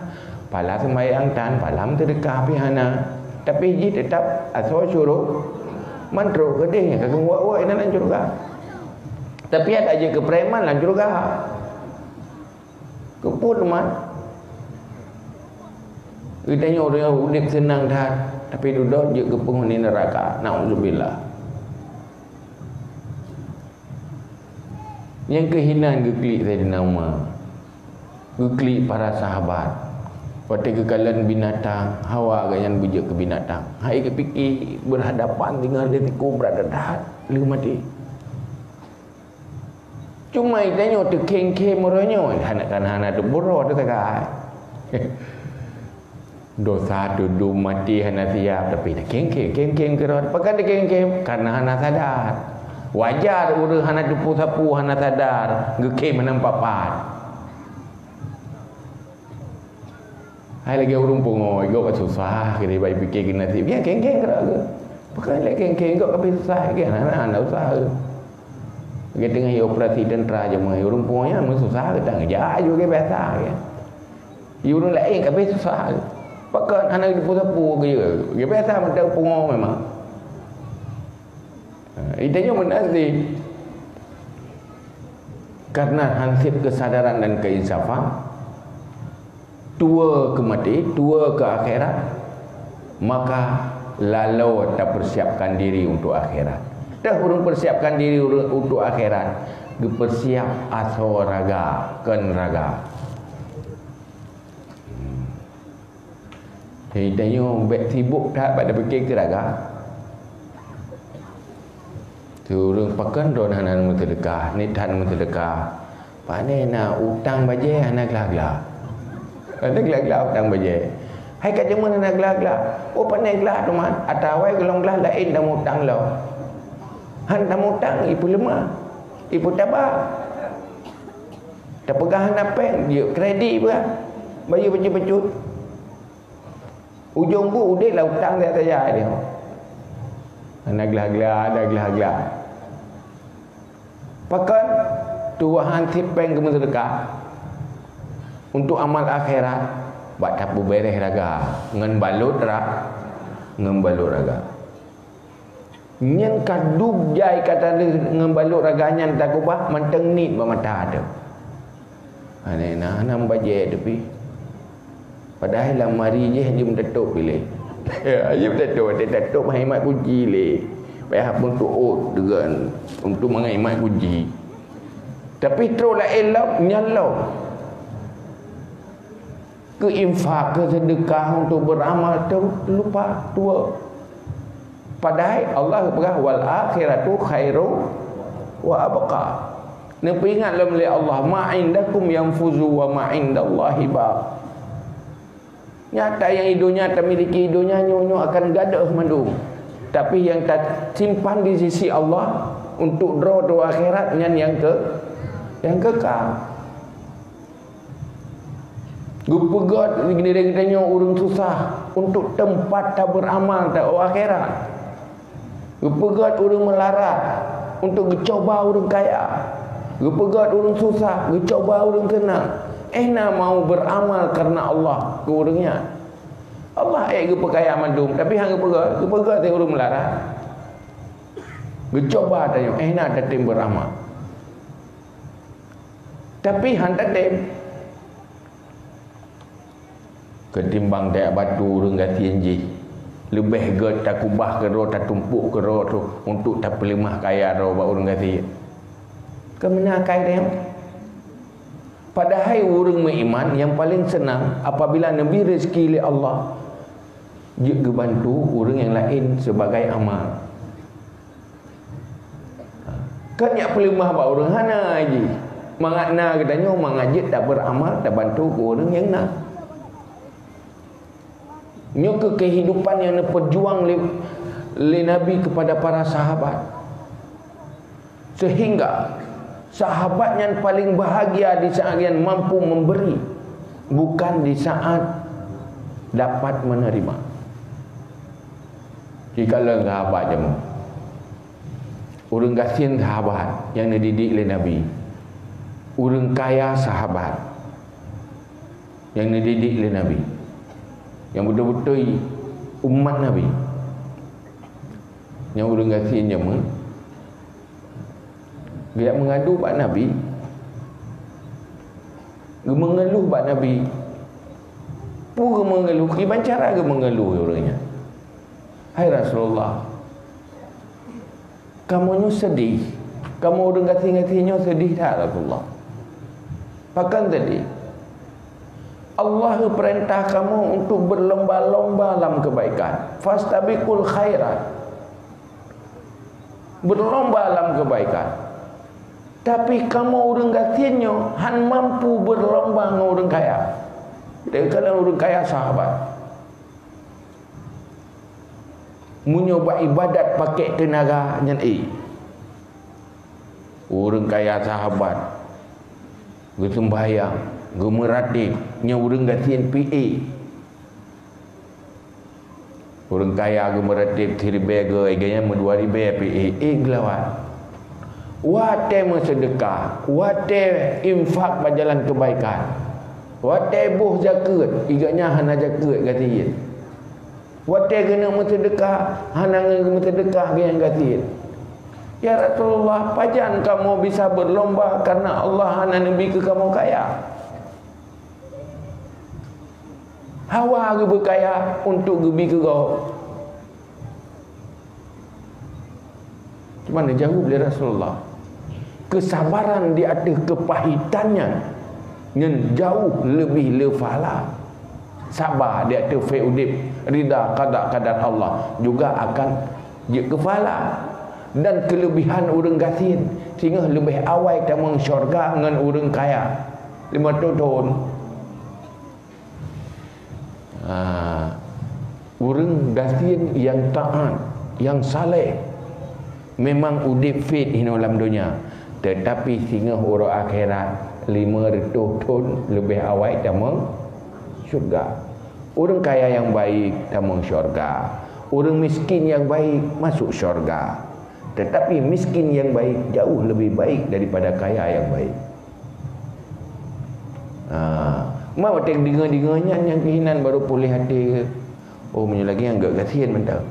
pala seumayang tan, pala meuseudeukah pih hana. Tapi jih teutap asoe syeuruga. Man trok keudeh nyan ka geuwak-wak inan lam syeuruga. Tapi adak jeuet keu preman lam syeuruga. Keupeue teuma? Geutanyoe ureuëng udeb seunang that, tapi dudoe jeuet keu peunghuni neuraka. Naudzubillah. Nyang keuh inan geuklik Saidina Umar. Geuklik para sahabat. Watée geukalon binatang, hawa gobnyan beujeuet keu binatang. Hai geupike, berhadapan dengan risiko brat that, lheueh maté. Cuma tanyoe teukhém-khém uroe nyoe, hana, kan hana teupeue droe teuka. Dosa teudum maté hana siab, tapi teukhém-khém, khém-khém keudroe. Pakon teukhém-khém? Karena hana sadar. Wajar ureuëng hana teupeue sapeue, hana sadar, geukhém hana pat-pat. Hai lagée ureuëng pungo, gob ka susah, keu jih bai pike keu naseb. Ya, khém-khém keudroe geuh. Pakon lé khém-khém, gob ka pih susah, geuh hana, hana usah. Lagée teungoh operasi teuntra jameun, ureuëng pungo nyan meususah geutanyoe, jak aju lagée biasa, ya. Ureuëng laén ka pih susah. Pakon hana teupeue sapeue geuh, lagée biasa mantong pungo memang. Ha, geutanyoe meunan sit. Karena hanseb keusadaran dan keinsafan, tuwoe keu maté, tuwoe keu akhirat, maka laloe tapersiapkan diri untuk akhirat. Teuh ureuëng persiapkan diri ureuëng untuk akhirat, geupersiap asoe raga, kon raga. Jadi, tanyoe bék sibok that bak tapike keu raga. Ureuëng pakon droe hana meuseudeukah, niet that meuseudeukah. Pane na utang bajée hana glah-glah. Hana glah-glah utang bajée. Hai ka jameun hana glah-glah. Oh, pane glah teuma, atawa gohlom glah laén tamutang lom. Han tamutang, ipeuleumah, ipeutaba. Tapeugah hana péng, jeuet kredit peugah. Bayeue bacut-bacut. Ujong buet udeb lam utang saja dia. Hana glah-glah, hana glah-glah. Pakon tuwoe han sit péng keu meuseudeukah untuk amal akhirat, bak tapeubeureh raga ngon balot ra-, ngon balot raga. Nyan ka dub jai ka tadeuh ngon balot raga nyan takeubah mantong niet bak mata teuh. Aneuk na, na bajée teupih. Padahai lamari jih jeuem tatôp ilée. Jeuem tatôp, watée tatôp han imat kunci ilée. Payah peutuot deungon untuk mangat imat kunci. Tapi trok laén lom, nyan lom. Keu infak, keu seudeukah, untuk beuramal, teu-, lupa, tuwoe. Padahai Allah geupeugah, "Wal akhiratu khairu wa abqa." Neupeuingat lom lé Allah, "Ma indakum yanfuzu wa ma indallahi baq." Nyata nyang i donya tamiliki, i donya nyoe, nyoe akan gadôh mandum. Tapi nyang tasimpan di sisi Allah untuk droe di akhirat, nyan nyang keu-, nyang kekal. Geupeugét geutanyoe ureuëng susah untuk teumpat tabeuramal di akhirat. Geupeugét ureuëng meularat untuk geucoba ureuëng kaya. Geupeugét ureuëng susah, geucoba ureuëng seunang. Eh, na mau beuramal karena Allah keu ureuëng nyan. Allah ék geupeukaya mandum, tapi han geupeugét, geupeugét ureuëng meularat. Geucoba tanyoe, eh, na tatem beuramal. Tapi han tatem. Ketimbang tajak bantu ureuëng gasien jih, leubeh gét takubah keudroe, tatumpok keudroe tu untuk tapeuleumah kaya droe bak ureuëng gasien. Keu meunan akai tanyoe. Padahai ureuëng meuiman nyang paleng seunang apabila neubri rezeki lé Allah, jeuet geubantu ureuëng nyang laén sibagai amal. Kan nyak peuleumah bak ureuëng hana jih. Mangat na geutanyoe, mangat jeuet tabeuramal, tabantu keu ureuëng nyang na. Nyoe keuh kehidupan nyang neupeujuang lé, lé Nabi kepada para sahabat. Sehingga sahabat nyan paling bahagia di saat nyan mampu memberi, bukan di saat dapat menerima. Jikalau sahabat jameun, Ureuëng gasien sahabat nyang neudidik lé Nabi. Ureuëng kaya sahabat nyang neudidik lé Nabi. Nyang beutôi-beutôi umat Nabi. Nyang ureuëng gasien jameun geujak meungadu bak Nabi, geumeungeuluh bak Nabi. Peue geumeungeuluh? Kiban cara geumeungeuluh ureuëng nyan. "Hai Rasulullah, kamoe nyoe seudeh. Kamoe ureuëng gasien-gasien nyoe seudeh that, Rasulullah." "Pakon seudeh?" "Allah geupeurintah kamoe untuk beurlomba-lomba lam keubaikan. Fastabiqul khairat. Beurlomba lam keubaikan. Tapi kamoe ureuëng gasien nyoe hana mampu beurlomba ngon ureuëng kaya." Teuka ureuëng kaya sahabat. Meunyoe bak iébadat pakék teunaga nyan, eh, ureuëng kaya sahabat geuseumbahyang, geumeuratéb, nyoe ureuëng gasien pih, eh. Ureuëng kaya geumeuratéb siribée goe, gobnyan meudua ribée pih, eh, eh, geulawan. Watée meuseudeukah, watée infak bak jalan keubaikan, watée boh zakeuet, gobnyan hana zakeuet gasien. Watée keuneuk meuseudeukah, hana ngon meuseudeukah gobnyan gasien. "Ya Rasulullah, pajan kamoe bisa beurlomba kareuna Allah hana neubi keu kamoe kaya?" Hawa geubeukaya untuk geubi keu gob. Cuma neujaweueb lé Rasulullah, keusabaran di ateueh keupahitan nyan, nyan jauh leubeh le pahala. Saba di ateueh fé udeb rida qada qadar Allah juga akan jeuet keu pahala. Dan keuleubehan ureuëng gasien, singoh leubeh awai tamong syurga ngon ureuëng kaya. Lima ratus thon. Ha, ureuëng gasien nyang taát, nyang saleh, memang udeb fit inoe lam donya, teutapi singoh uroe akhirat lima reutôh thon leubeh awai tamong syurga. Ureuëng kaya nyang baik tamong syurga. Ureuëng miskin nyang baik masuk syurga. Teutapi miskin nyang baik jauh leubeh baik daripada kaya nyang baik. Ha, ma watée deungoe-deungoe nyan nyang keuhinan barô puléh até. Oh, meunyoe lagée nyan gét gasien mantong.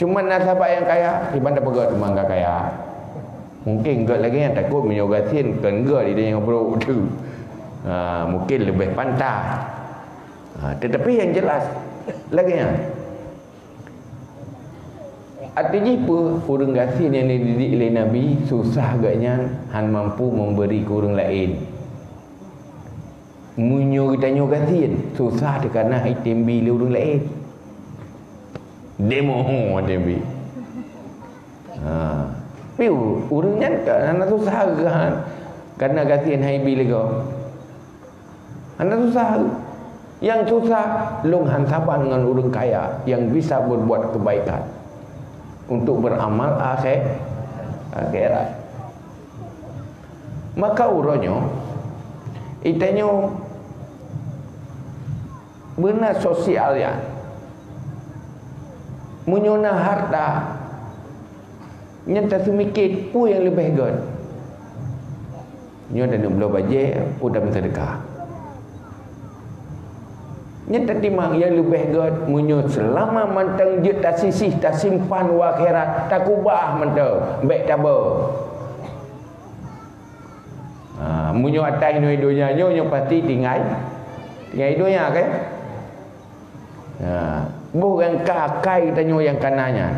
Cuma na sahabat nyang kaya, iban tapeugét teuma ka kaya. Mungkin gét lagée nyan takot meunyoe gasien kon gét di nyang brok tu. Ha, mungkin leubeh pantah. Ha, teutapi nyang jelas lagée nyan. Ateueh jih peue ureuëng gasien nyang dididik lé Nabi susah geuh nyan hana mampu memberi keu ureuëng laén. Meunyoe geutanyoe gasien, susah teuka na item bi lé ureuëng laén. Demo ho item bi. Ha. Piu ureuëng nyan ka hana susah geuh han, kareuna gasien hai bi lé gob. Hana susah. Nyang susah lôn han saban ngon ureuëng kaya nyang bisa berbuat kebaikan untuk beramal akhé-, akhirat. Maka uroe nyoe, itanyoe beuna sosial nyan. Meunyoe na harta, nyan taseumiké peue nyang leubeh gét. Nyoe taneuk bloe bajée, peue tameuseudeukah. Nyan tatimang nyang leubeh gét meunyoe seulama mantong jeuet tasisih, tasimpan u akhirat, takubah mantong, bék tabô. Ha, meunyoe atra inoe donya nyoe, nyoe pasti tinggai, tinggai donya, kan? Ha, boh nyang ka akai tanyoe nyang kana nyan.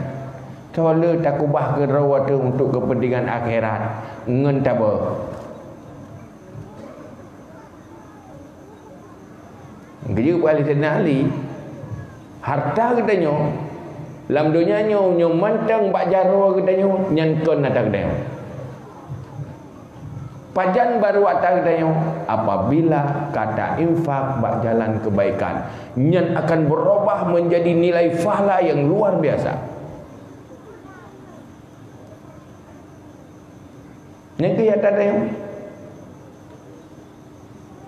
Soe le takubah keudroe teuh untuk keupeuntengan akhirat ngon tabô. Geuyue peuali Saidina Ali, harta geutanyoe lam donya nyoe, nyoe mantong bak jaroe geutanyoe, nyan kon atra geutanyoe. Pajan baru atra geutanyoe? Apabila ka ta-infak bak jalan kebaikan, nyan akan berubah menjadi nilai pahala yang luar biasa. Nyang keu atra geutanyoe?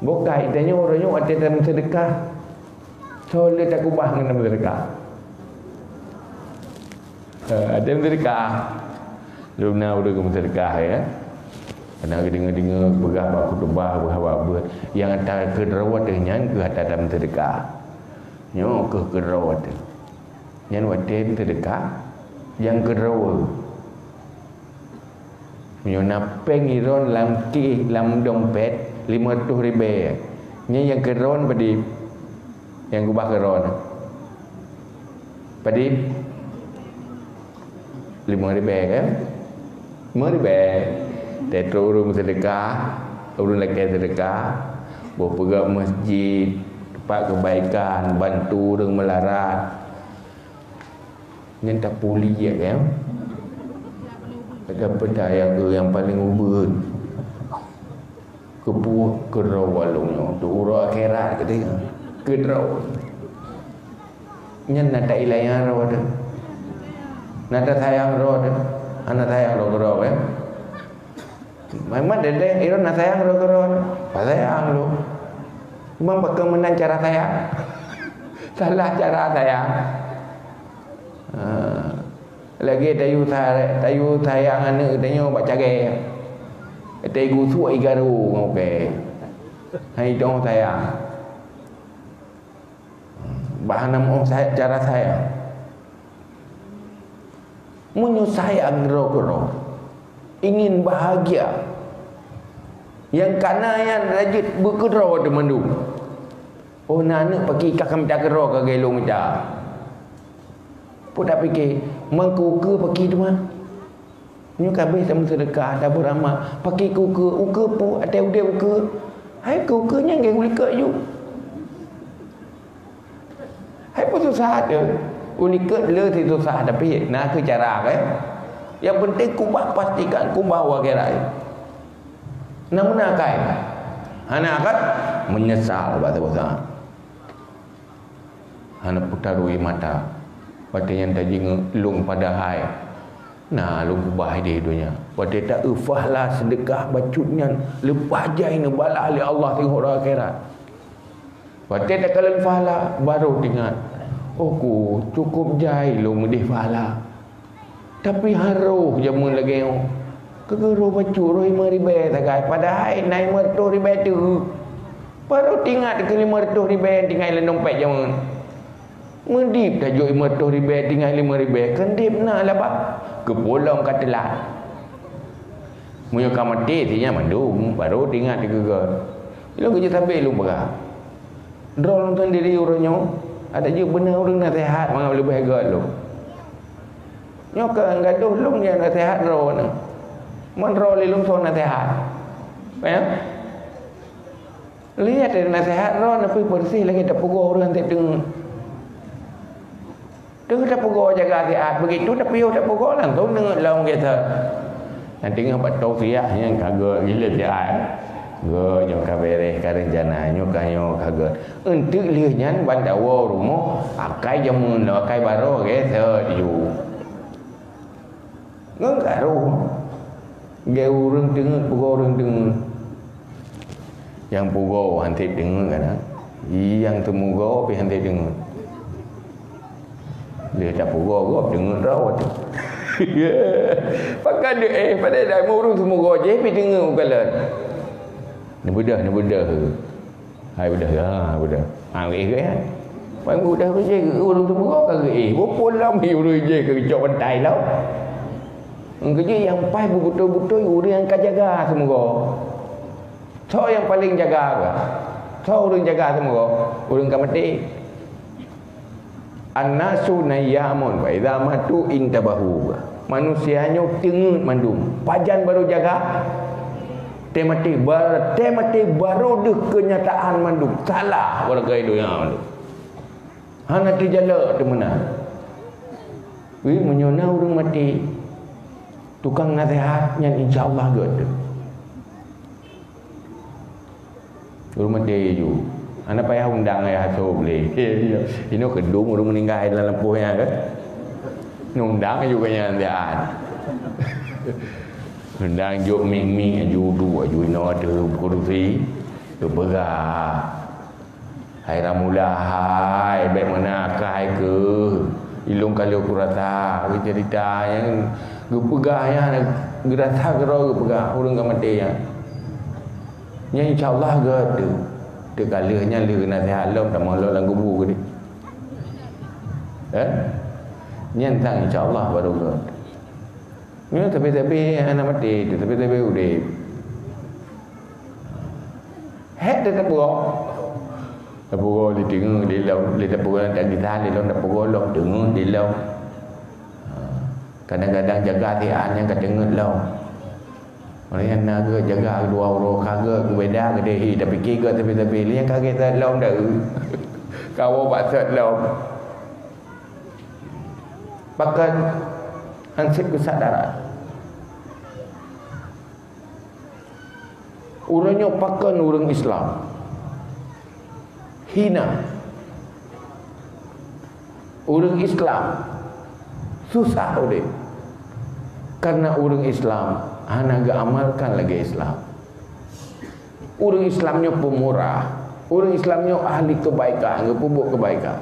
Bukai, tanyoe uroe nyoe watée tameuseudeukah, soe le takubah ngon tameuseudeukah. Eh, atra meuseudeukah. Lôn na ureueng geumeuseudekah, ya. Karena geudeungoe-deungoe peugah bak khutubah, peugah bak beuet. Nyang ata keudroe teuh nyan keuh ata tameuseudeukah. Nyoe keuh keudroe teuh. Nyan watèe meuseudeukah, nyang keudroe. Meunyoe na péng iron lam kèh, lam dompet, limong reutôh ribèe. Nyan nyang keudroe padum? Nyang keubah keudroe padum? Limong ribèe, kan? Limong ribèe. Teutrok ureueng meuseudeukah, ureueng lakèe seudeukah, boh peugöt meuseujid, teumpat keubaikan, bantu ureueng meularat. Nyan tapeuliek, ya. Ada peudayang nyang paleng ubeut. Keupeue keudroe walong nyoe? Untuk uroe akhirat, katanya. Keudroe. Nyan na tailai nyang droe teuh. Na tasayang droe teuh. Hana sayang droe keudroe, ya. Memang dede, iron na sayang droe keudroe. Pasayang lom. Cuma pakon meunan cara sayang. Salah cara sayang. Ha. Lagèe tayue sa-, tayue sayang aneuk tanyoe bak cagèe. Tayue gusok igarô ngon ukèe. Hai dong sayang. Bah hana meuoh sa-, cara sayang. Meunyoe sayang droe keudroe, ingin bahagia, nyang kana nyan rajut beukeudroe teuh mandum. Oh, na aneuk paki ka mita keudroe ka geulong mita. Peue tapike, meukeu-keu paki teuma. Nyoe ka abéh tameuseudeukah, tabeuramah, paki keu-keu, ukeue peue, até udép ukeue. Hai keu-keu nyan geulikot ju. Hai peue susah teuh. Ulikot le si susah, tapi na keu cara, kan? Nyang penting kubah pastikan, kubah u akhirat. Na meunan akai. Hana akai, meunyeusal bak saboh saát. Hana peutaroe mata. Watèe nyan tajingeuk lôn padahai na lôn keubah idéh donya. Watèe ta-eu pahala seudeukah bacut nyan leupah jai neubalah lé Allah singoh uroe akhirat. Watèe takalon pahala, barô teuingat, "Oh ku, cukôp jai lôn meudéh pahala." Tapi harôh jameun lagèe nyoe. Keu geuroe bacut roh limong ribèe sagai, padahai na limong reutôh ribèe teuh. Barô teuingat keu limong reutôh ribèe tinggai lam dompet jameun. Meudéh tajok limong reutôh ribèe tinggai limong ribèe, keu dép na laba, keu pulang ka teulat. Meunyoe ka maté, si nyan mandum, barô teuingat keu geuh. Ilôn keujeuet sabé lôn peugah. Droe lôn sendiri uroe nyoe, adak jeuet beuna ureueng naseuhat mangat leubeh gét lôn. Nyoe ka gadôh lôn nyang naseuhat droeneuh. Mon droe lé lôn soe naseuhat? Ya? Lihat dari naseuhat droeneuh pih beureuséh lagèe tapeugoe ureueng han sép teungeut. Teungoh tapeugoe jaga siat, begitu tapiôh tapeugoe langsung deungon lom geuh that. Nyang teungoh bak tausiah nyan ka geuh ilée siat. Geuh nyoe ka beureh, ka reuncana, nyoe ka nyoe ka geuh. Eunteuk lheueh nyan ban tawoe rumoh, akai jameun lom, akai barô geuh that ju. Ngon karu. Geu ureueng teungeut, peugoe ureueng teungeut. Nyang peugoe han sép teungeut kan? Nyang teumugoe pih han sép teungeut. Lheueh tapeugoe gob teungeut rot. Pakat deuh, eh, padahai dah ureueng teumugoe jih pih teungeut bukalon. Neubeudôh, neubeudôh. Hai beudôh, ha, beudôh. Ha, geuéh, geuéh, ha. Pai beudôh, beudôh, ureueng teumugoe ka geuéh. Bukon lom ureueng jih keu geucok bantai lom. Keujeuet nyang paih beubeutôi-beutôi ureueng nyang ka jaga teumugoe. Soe nyang paleng jaga ka? Soe ureueng jaga teumugoe? Ureueng ka maté. An-nasu niyyamun fa idza matu intabahu. Manusia nyoe teungeut mandum. Pajan barô jaga? Watèe maté, ba-, watèe maté barô deuh keunyataan mandum. Salah warga donya mandum. Hana teujalok teumeunan. Wih, meunyoe na ureueng maté, tukang naseuhat nyan insya Allah gét. Ureueng maté ju. Hana payah undang ayah asoe lé. Inoe keudong ureueng meuninggai lam lampôh nyan kan. Undang ju ka nyan siat. Undang jok mieng-mieng aju duek aju inoe ateueh keurusi. Geupeugah, "Hai Ramula hai, bèk meunan akai keuh." Ilôn ka lheueh kurasa geuceurita nyang geupeugah nyan, geurasa keudroe geupeugah ureuëng ka maté nyan. Nyan insya Allah geuh teu-, teuka lheueh nyan lheueh naseuhat lom tamong lom lam kubu keudeh. Eh? Nyan sang insya Allah baru geuh. Nyoe sabe-sabe hana maté, sabe-sabe udeb. Hék teuteupeue. Teupeue lé teungeut lé lom, lé teupeue lam kisah lé lom teupeue lom teungeut lé lom. Ha, kadang-kadang jaga siat nyang ka teungeut lom. Orang nyang na geuh jaga dua uroe ka geuh beubeda keudeh hi, tapi ki geuh sabe-sabe lé nyang ka geuh that lom dah. Kawoe bak that lom. Pakon han sép keusadaran. Uroe nyoe pakon ureuëng Islam hina. Ureuëng Islam susah udeb. Karena ureuëng Islam hana geuamalkan lagée Islam. Ureuëng Islam nyoe pemurah. Ureuëng Islam nyoe ahli kebaikan, geupeubuet kebaikan.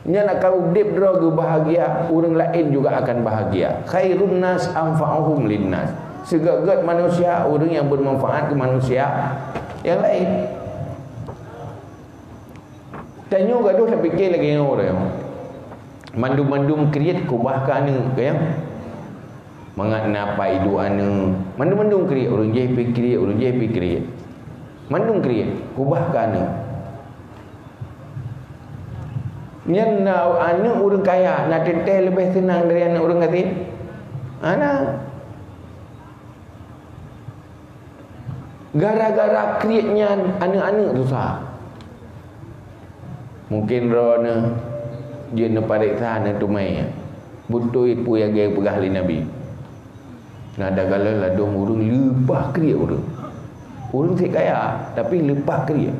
Nyan akan udeb droe geubahagia, ureuëng laén juga akan bahagia. Khairun nas anfa'uhum linnas. Sigét-gét manusia, ureuëng nyang bermanfaat keu manusia nyang laén. Tanyoe gadoh tapike lagée nyoe ureuëng. Mandum-mandum kriet kubah keu aneuëk, ya. Mangat na pai duek aneuëk, mandum-mandum kriet, ureuëng jih pih kriet, ureuëng jih pih kriet. Mandum kriet, kubah keu aneuëk. Nyan na aneuëk ureuëng kaya, na teuntée leubeh seunang dari aneuëk ureuëng gasien? Hana. Gara-gara kriet nyan, aneuëk-aneuëk susah. Mungken droeneueh jeuet neupareksa, neuteumé beutôi peue nyang geupeugah lé Nabi. Na dagala ladôm ureuëng leupah kriet ureuëng. Ureuëng sép kaya, tapi leupah kriet.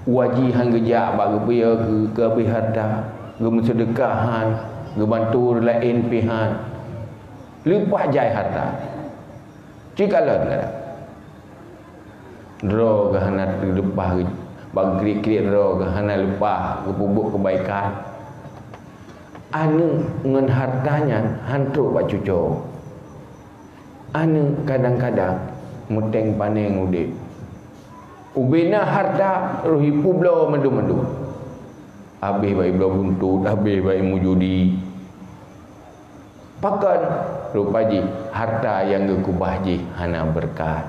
Wajih han geujak bak geupeue keu, keu habéh hareuta, geumeuseudeukah han, geubantu ureuëng laén pih han. Leupah jai hareuta. Cit kalon gata. Droe geuh hana leupah, bak kriet-kriet droe geuh hana leupah geupeubuet keubaikan. Aneuëk ngon hareuta nyan han trok bak cucoe. Aneuëk kadang-kadang meuténg paneng udeb. Ubena hareuta roh ipeubloe mandum-mandum. Habéh bak ibloe buntut, habéh bak imujudi. Pakon? Rupa jih hareuta nyang geukubah jih hana beureukat.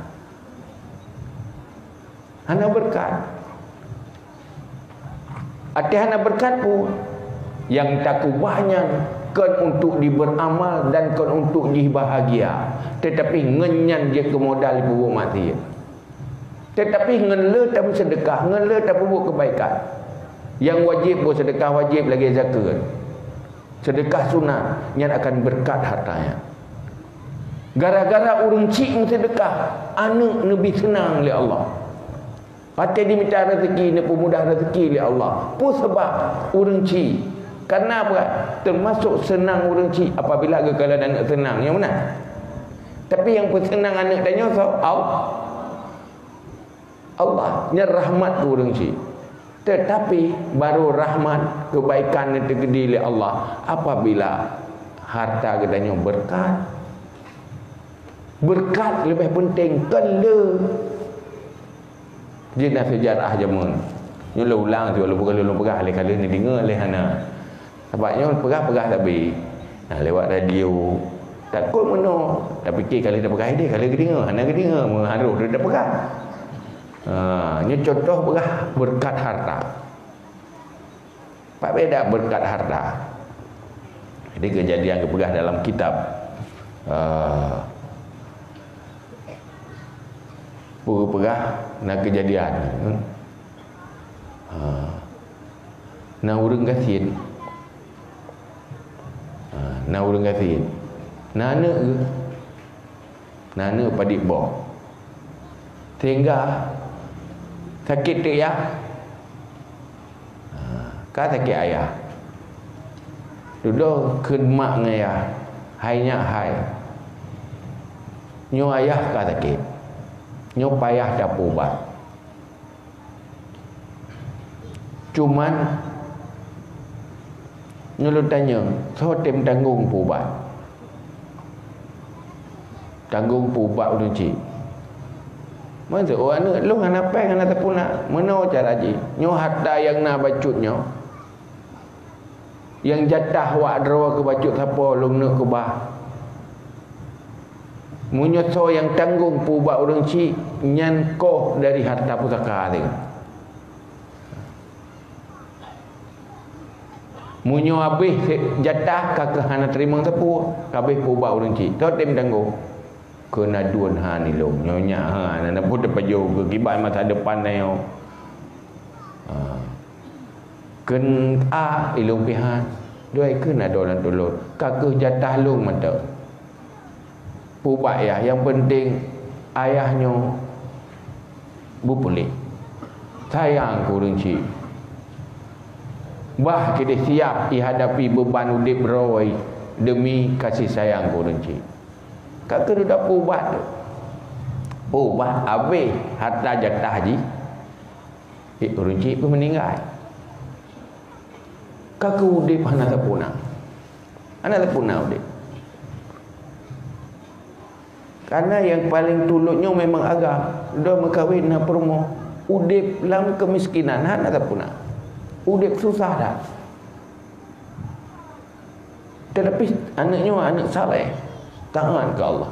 Hana beureukat. Até hana beureukat peue? Nyang takubah nyan kon untuk jibeuramal dan kon untuk jih bahagia, teutapi ngon nyan jeuet keu modal jipeubeuet maksiet. Teutapi ngon le tameuseudeukah, ngon le tapeubuet keubaikan, nyang wajéb boh seudeukah wajéb lagée zakeuet, seudeukah sunat, nyan akan beureukat hareuta nyan. Gara-gara ureuëng chik meuseudeukah, aneuëk neubi seunang lé Allah. Watée jimita raseuki, neupeumudah raseuki lé Allah. Peue sabab? Ureuëng chik. Karena apa? Teumasok seunang ureuëng chik apabila geukalon aneuëk seunang, nyang meunan. Tapi nyang peuseunang aneuëk tanyoe soe? Al-, Allah. Nyan rahmat keu ureuëng chik. Teutapi barô rahmat keubaikan nyang teukeudi lé Allah apabila hareuta geutanyoe beureukat. Beureukat leubeh peunteng kon le. Jeuet na seujarah jameun. Nyoe lôn ulang sigoe lôn peugah, lôn peugah lé ka lheueh neudeungoe lé hana. Sabab nyoe peugah-peugah sabe. Nah, lewat radio. Takot meunoe, tapike ka lheueh tapeugah idéh, ka lheueh geudeungoe, hana geudeungoe, meuharôh lôn tapeugah. Ha, nyoe contoh peugah beureukat hareuta. Pat beda beureukat hareuta. Jadi keujadian geupeugah dalam kitab, eh, peugah na keujadian. Ha. Na ureuëng gasien. Ha, na ureuëng gasien. Na aneuëk geuh. Na aneuëk padit boh. Sehingga sakét teuk yah. Ha, ka sakét ayah. Dudoe kheun mak ngon ayah, "Hai nyak hai, nyoe ayah ka sakét. Nyoe payah tapeuubat." Cuman, Nyoe lôn tanyong, soe tem tanggong peuubat? Tanggong peuubat ureueng chik. Maksud, oh, aneuk lôn hana péng, hana tapuna. Meunoe cara jih. Nyoe harta nyang na bacut nyoe. Nyang jatah wak droe keu bacut sapo lôn neuk keubah. Meunyoe soe nyang tanggong peuubat ureueng chik, nyan koh dari harta pusaka teuh. Meunyoe habéh jatah ka keuh hana teurimong sapeue, ka habéh peuubat ureueng chik. Soe tem tanggong? Keunaduan han ilong. Nyoe nyak han, hana peue teupajoh keu kiban masa depan na nyoe. Ha. Kheun a ilong pih han. Dua keuh na dolan tulon. Ka keuh jatah lôn mantong. Peuubat yah, nyang penting ayah nyoe beupuléh. Sayang keu ureueng chik. Bah keudeh siap ihadapi beuban udeb droe demi kasih sayang keu ureueng chik. Ka keuh dudoe peuubat tu. Peuubat habéh harta jatah jih. Eh, ureueng chik pun meuninggai. Ka keuh udeb hana tapuna. Hana tapuna udeb. Karena nyang paleng tulot nyoe memang agam. Dua meukawen na peurumoh. Udeb lam keumiskinan, hana tapuna. Udeb susah that. Tetapi aneuk nyoe aneuk saleh, taat keu Allah.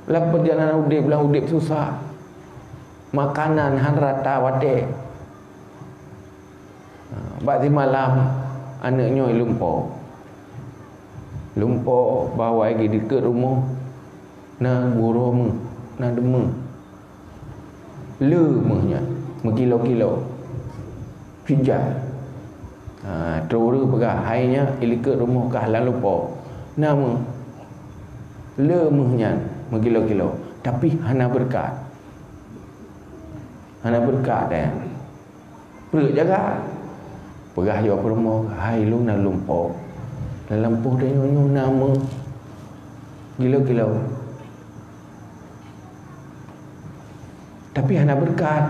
Lam peurjalanan udeb, lam udeb susah. Makanan han rata watée. Ha, bak simalam aneuk nyoe lumpoe. Lumpoe bahwa di dikeue rumoh na gurôh meuh, na deumeuh. Le meuh nyan, meukilo-kilo. Pijat. Ha, teureu peugah, hai nyan, i likot rumoh kah lam lumpoe. Na meuh. Le meuh nyan, meukilo-kilo. Tapi hana beureukat. Hana beureukat, eh. Peureuet jaga. Peugah yoh peurumoh, hai lôn na lumpoe. Lam lumpoe tanyoe nyoe na meuh. Gilo-gilo. Tapi hana beureukat.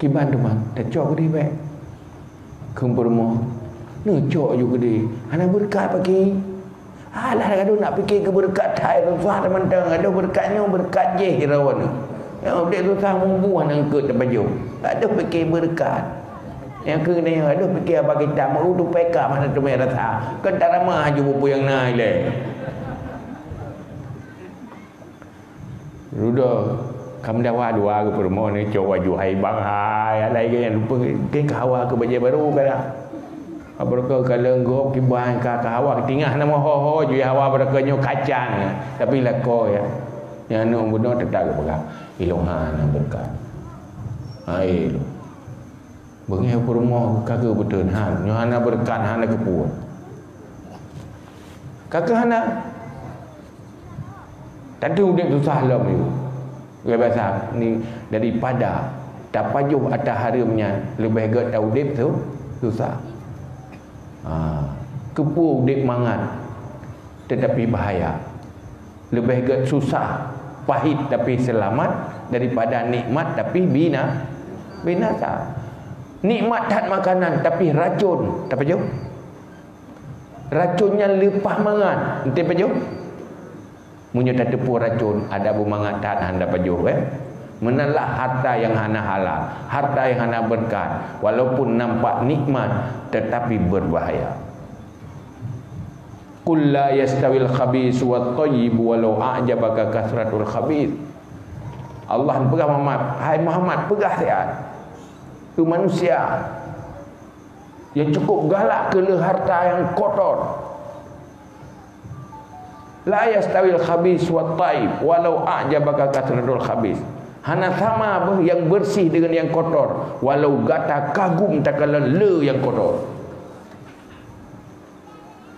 Kiban teuma, tacok keudeh bék. Kheun peurumoh, neucok ju keudeh. Hana beureukat paki. Alah, gadoh nak pike keu beureukat that, susah teumantong. Gadoh beureukat nyoe, beureukat jih droeneuh. Nyang udeb susah mubuh hana eungkot teupajoh. Gadoh pike beureukat. Nyang keu nyoe, gadoh pike haba kitab, meu tupeka mana teumé rasa. Kan tarama aju bupu nyang na ilée. Rudo, ka meudawa dua geuh peurumoh ni, cok waju hai bang hai, alai geuh nyang lumpah, mungken ka hawa keu bajée barô ka dah. Beureukat ka leunggob kiban ka, ka hawa, tingah na meuho-ho ju hawa beureukat nyoe kacang, tapi lakoe ya. Nyang aneuk bunoe teutap geupeugah, ilong hana beureukat. Hai ilong. Beungéh peurumoh ka keuh beuteun han, nyoe hana beureukat, hana keupeue. Ka keuh hana. Tantu udeb susah lom nyoe. Leubeh sa ni daripada tapajoh ata hareuem nyan, leubeh gét taudeb su-, susah. Ha, keupeue udeb mangat tetapi bahaya. Leubeh gét susah, pahit tapi seulamat daripada nikmat tapi bina-, binasa. Nikmat that makanan tapi racon, tapajoh? Racon nyan leupah mangat, ente pajoh? Meunyoe tateupeue racon, adak beumangat that hana pajoh, eh? Meunan lah harta nyang hana halal, harta nyang hana beureukat, walaupun nampak nikmat, tetapi berbahaya. Qul la yastawil khabithu wat thayyib walau a'jabaka katsratul khabith. Allah peugah Muhammad, "Hai Muhammad, peugah siat keu manusia nyang cukup galak keu le harta nyang kotor. La yastawil khabith wat thayyib walau a'jabaka katsratul khabith." Hana sama beuh nyang beureuséh deungon nyang kotor, walau gata kagum takalon le nyang kotor.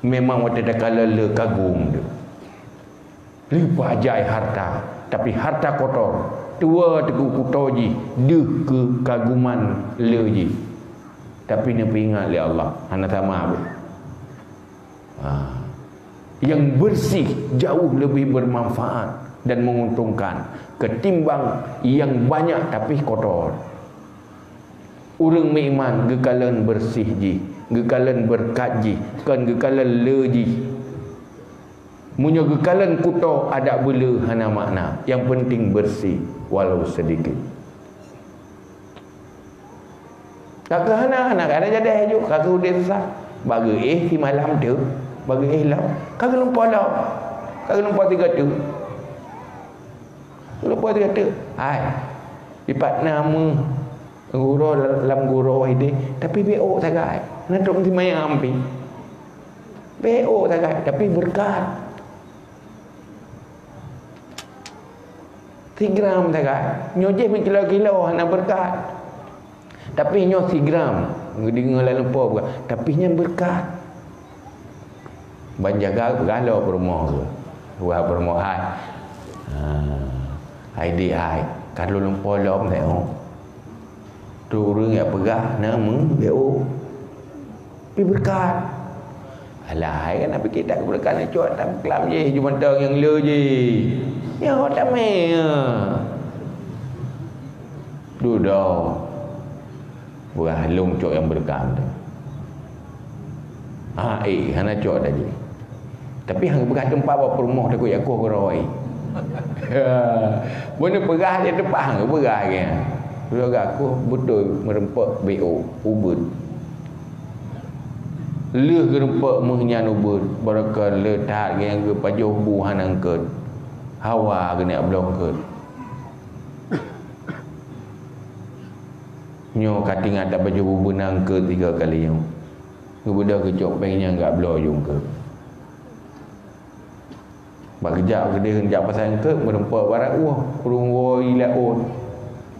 Memang watée takalon le kagum tu. Leupah jai harta, tapi harta kotor. Tuwoe teuk kuto jih, deuh keu kaguman le jih. Tapi neupeuingat lé Allah, hana sama beuh. Ha. Yang bersih jauh lebih bermanfaat dan menguntungkan ketimbang yang banyak tapi kotor. Ureuëng meuiman geukalon beureuséh jih, Geukalon beureukat jih, kon geukalon le jih. Meunyoe geukalon kuto adak beule hana makna, nyang peunteng beureuséh walau seudikit. Ka keuh hana, hana, hana jadeh ju, ka keuh udeb susah. Bak geuéh simalam teuk, bak geuéh lom, ka geulumpoe lom, ka geulumpoe sigoe teuk. Geulumpoe sigoe teuk. Hai, dipat na meuh gurôe lam gurôe ideh, tapi bék ôk sagai. Na trok meusimayang pih. Bék ôk sagai, tapi beureukat. Sigram sagai. Nyoe jih meukilo-kilo hana beureukat. Tapi nyoe sigram, geudeungoe lam lumpoe bukan, tapi nyan beureukat. Ban jaga galo peurumoh tu. Wah peurumoh hai. Ha. Hai di hai. Ka lôn lumpoe lom tengok. Tu ureueng nyang peugah na meubeuk. Pi beureukat. Alah, hai kan Nabi kita beureukat ni cok tam kelam je, jumantong nyang le je. Ya, ho tamé. Dudoe. Peugah lôn cok nyang beureukat tu. Ah, eh, hana cok dah je. Tapi hang peugah teumpat bak peurumoh takot jak koh keurôi. Bunoe peugah je teumpat hang peugah ke. Peugah koh beutôi meureumpok B O, ubeut. Lheueh geureumpok meuh nyan ubeut, barokon le that nyang geupajoh bu hana eungkot. Hawa geuneuk bloe eungkot. Nyoe ka tingat tapajoh bu beuna eungkot tiga kali nyoe. Geubeudôh geucok péng nyang gak bloe ju eungkot. Bak geujak keudeh jak pasai eungkot, meureumpok barat ueh, ureueng woe i laôt.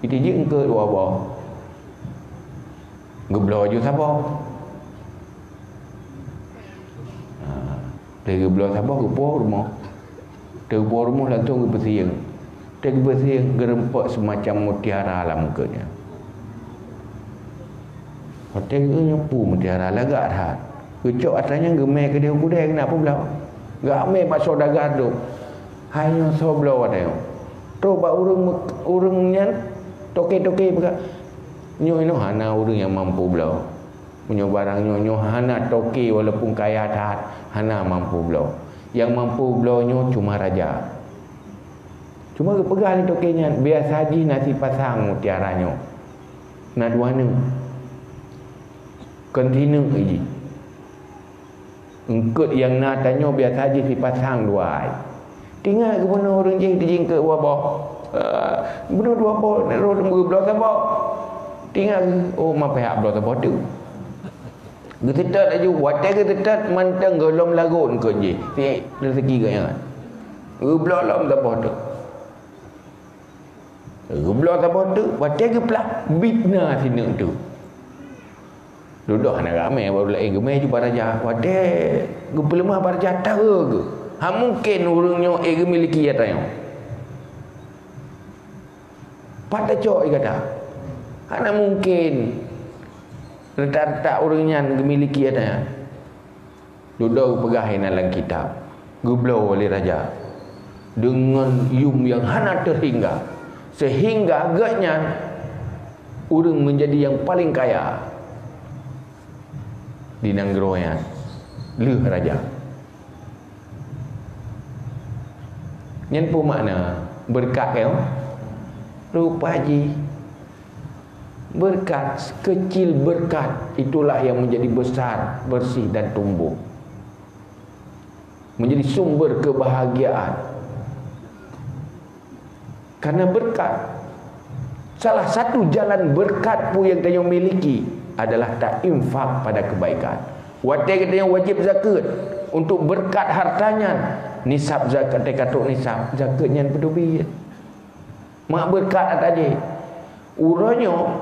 Itijik eungkot dua boh. Geubloe ju saboh. Ha, lheueh geubloe saboh, geupuwoe rumoh. Teupuwoe rumoh langsong geupeusieng. Teugeupeusieng, geureumpok seumacam mutiara lam eungkot nyan. Watée geuh nyoe peue mutiara lagak that. Geucok atra nyan geumé keudeh u keudè keunan peubloe. Geuhamé bak saudagar tu. Hai nyoe soe bloe watée nyoe? Trok bak ureuëng, ureuëng nyan toke-toke peugah, "Nyoe inoe hana ureuëng nyang mampu bloe. Meunyoe barang nyoe, nyoe hana toke walaupun kaya that, hana mampu bloe. Nyang mampu bloe nyoe cuma raja." Cuma geupeugah lé toke nyan, "Biasa jih na sipasang mutiara nyoe. Na dua neuk. Kon sineuk jih. Eungkot nyang na tanyoe biasa jih sipasang dua ai." Tingat geubunoe ureuëng jih jijingkeue dua boh. Eh, bunoe dua boh, roh geubloe saboh. Tingat, oh, ma pihak bloe saboh teuk. Geuseutôt laju, watée geuseutôt mantong gohlom lagon eungkot jih. Si rezeki geuh nyan. Geubloe lom saboh teuk. Geubloe saboh teuk, watée geuplah, bit na sineuk teuk. Dudoe hana ramé, baru laén geumé ju bak raja. Watée geupeuleumah bak raja, tahe geuh. Hana mungken ureuëng nyoe ék geumiliki atra nyoe. Pat tacok ie gata? Hana mungken retak-retak ureuëng nyan geumiliki atra nyan. Dudoe geupeugah inan lam kitab, geubloe lé raja deungon yum nyang hana teuhingga, seuhingga geuhnyan ureuëng meunjadi nyang paleng kaya di nanggroe nyan, lheueh raja. Nyan peue makna beureukat nyoe? Rupa jih beureukat, keucil beureukat, itulah yang menjadi besar, bersih dan tumbuh. Menjadi sumber kebahagiaan. Karena beureukat, salah satu jalan beureukat peue nyang tanyoe miliki adalah tainfak pada kebaikan. Watée geutanyoe wajéb zakeuet untuk beureukat harta nyan, nisab zakeuet, teuka trok nisab, zakeuet nyan peuteubiet. Mak beureukat atra jih. Uroe nyoe,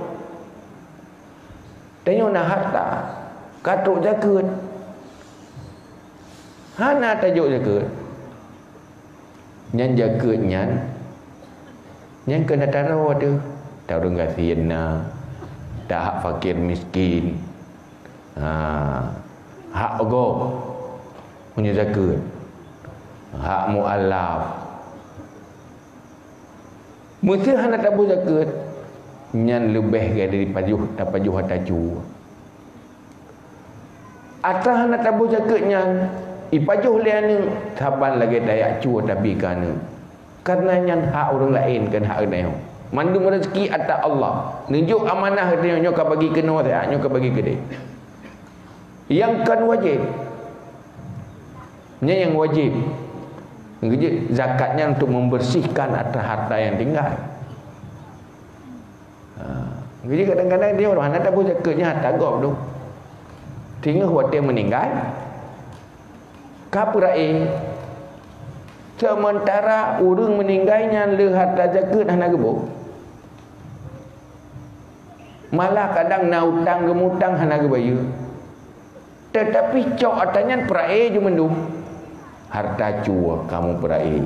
tanyoe na harta, ka trok zakeuet. Hana tajok zakeuet. Nyan zakeuet nyan, nyan keuneuk taroe teuh. Taureueng gasien na, tahak fakir miskin. Ha, hak gob meunyoe zakeuet. Hak mualaf. Meusé hana taboh zakeuet, nyan leubeh gét dari pajoh, tapajoh atra cu. Atra hana taboh jakeuet nyan, ipajoh lé aneuk, saban lagée tajak cue tabi keu aneuk. Kareuna nyan hak ureuëng laén, kon hak geutanyoe. Mandum rezeki atra Allah. Neujok amanah geutanyoe, nyoe ka bagi keunoe siat, nyoe ka bagi keudeh. Nyang kon wajéb. Nyan nyang wajéb. Geujak zakat nyan untuk membersihkan atra harta nyang tinggai. Ha, jadi kadang-kadang dia orang hana taboh jakeuet nyan harta gob tu. Teungoh watée meuninggai, ka peurae. Seumeuntara ureuëng meuninggai nyan le harta jakeuet hana geuboh. Malah kadang na utang geumutang hana geubayeue. Teutapi cok atra nyan peurae ju mandum. Harta cue kamoe peurae.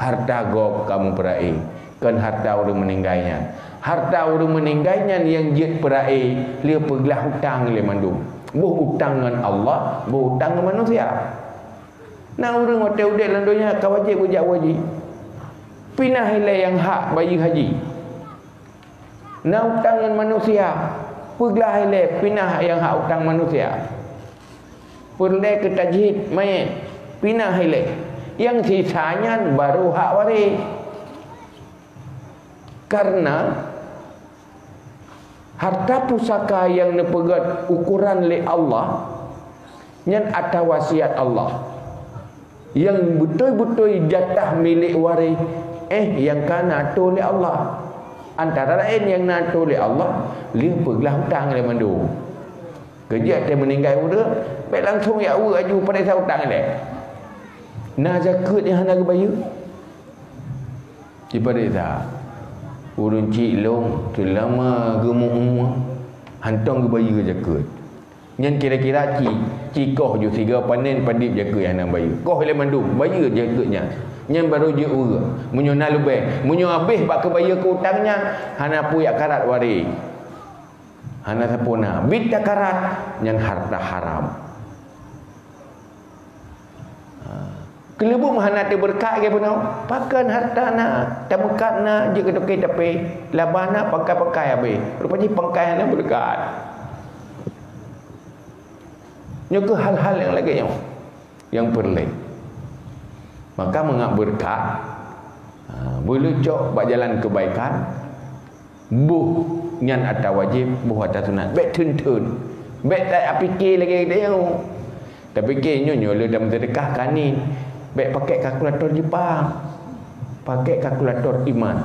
Harta gob kamoe peurae. Kon harta ureuëng meuninggai nyan. Harta ureuëng meuninggai nyan nyang jeuet peurae, lheueh peuglah utang lé mandum. Boh utang ngon Allah, boh utang ngon manusia. Na ureuëng watée udeb lam donya ka wajéb geujak haji. Pinah ilée nyang hak bayeue haji. Na utang ngon manusia, peuglah ilée pinah nyang hak utang manusia. Peureulée keu tajhid manyét, pinah ilée. Nyang sisa nyan barô hak waréh. Kareuna harta pusaka nyang neupeugét ukoran lé Allah, nyan atra wasiat Allah. Nyang beutôi-beutôi jatah milék waréh, eh, nyang ka neuatur lé Allah. Antara laén nyang neuatur lé Allah, lheueh peuglah utang lé mandum. Geujak teuh meuninggai ureuëng, bék langsong jak ukeue aju paréksa utang ilée. Na jakeuet nyang hana geubayeue? Jiparéksa. Ureuëng chik lôn seulama geumeu-umua hántom geubayeue jakeuet. Nyan kira-kira ci, ci koh ju siga panen padib jakeuet nyang hana bayeue. Koh ilée mandum, bayeue jakeuet nyan. Nyan barô jeuet ukeue. Meunyoe na leubeh, meunyoe habéh bak keubayeue keu utang nyan, hana peue jak karat waréh. Hana sapeue na. Bit takarat, nyan harta haram. Ha. Keuleubuk hana teubeureukat lagée bunoe. Pakon harta na, tameukat na, jeuet keu toke tapé, laba na, pangkai-pangkai habéh. Rupa jih pangkai hana beureukat. Nyoe keuh hal-hal nyang lagée nyoe nyang peureulée. Maka mangat beureukat, ha, beuleucok bak jalan keubaikan, boh nyan atra wajéb, boh atra sunat. Bék theun-theun. Bék tapike lagée geutanyoe. Tapike nyoe, nyoe le dalam seudeukah kanin. Bék pakai kalkulator Jepang. Pakai kalkulator iman.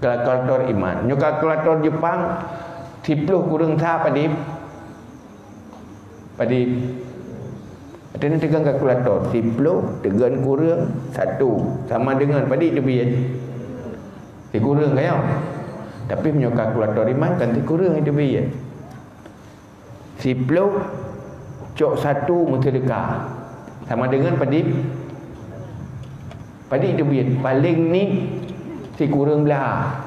Kalkulator iman. Nyoe kalkulator Jepang, siploh kureueng sa padib? Padib? Atra nyan teugon kalkulator, siploh teugon kureueng satu sama deungon padib teubiet? Sikureueng, kan, ya? Tapi meunyoe kalkulator iman kan sikureueng teubiet. Siploh cok satu meuseudeukah sama deungon padib? Padib teubiet, paléng nit sikureueng blaih.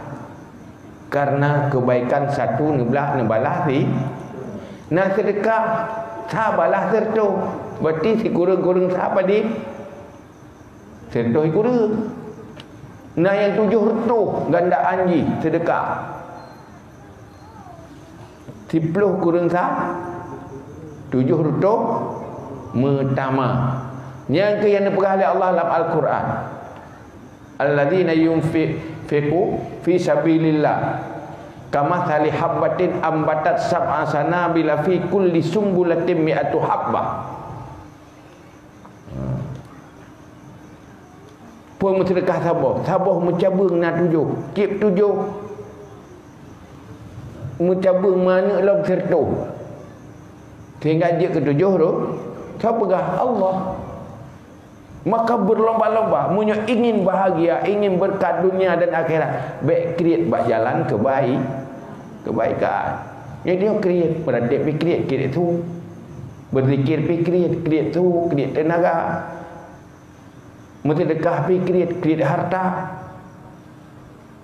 Kareuna keubaikan satu neublaih, neubalah si. Na seudeukah sa balah sireutôh, berarti sikureueng-kureueng sa padib? Sireutôh sikureueng. Na nyang tujoh reutôh gandaan jih seudeukah. Siploh kureueng sa, tujoh reutôh meutamah. Nyan keuh nyang neupeugah lé Allah lam Al-Qur'an, "Alladzina yunfiqu fi sabilillah kamatsali habbatin ambatat sab'a sanabila fi kulli sumbulatin mi'atu habbah." Peue meuseudeukah saboh? Saboh meucabeueng na tujoh, tieb tujoh meucabeueng meuaneuk lom sireutôh, sehingga jeuet keu tujoh reutôh. Soe peugah? Allah. Maka berlomba-lomba, meunyoe ingin bahagia, ingin beureukat dunia dan akhirat, bék kriet bak jalan keubai-, keubaikan. Jadi nyoe kriet, beurati pih kriet, kriet su. Beuzikir pih kriet, kriet su, kriet teunaga. Meuseudeukah pih kriet, kriet harta.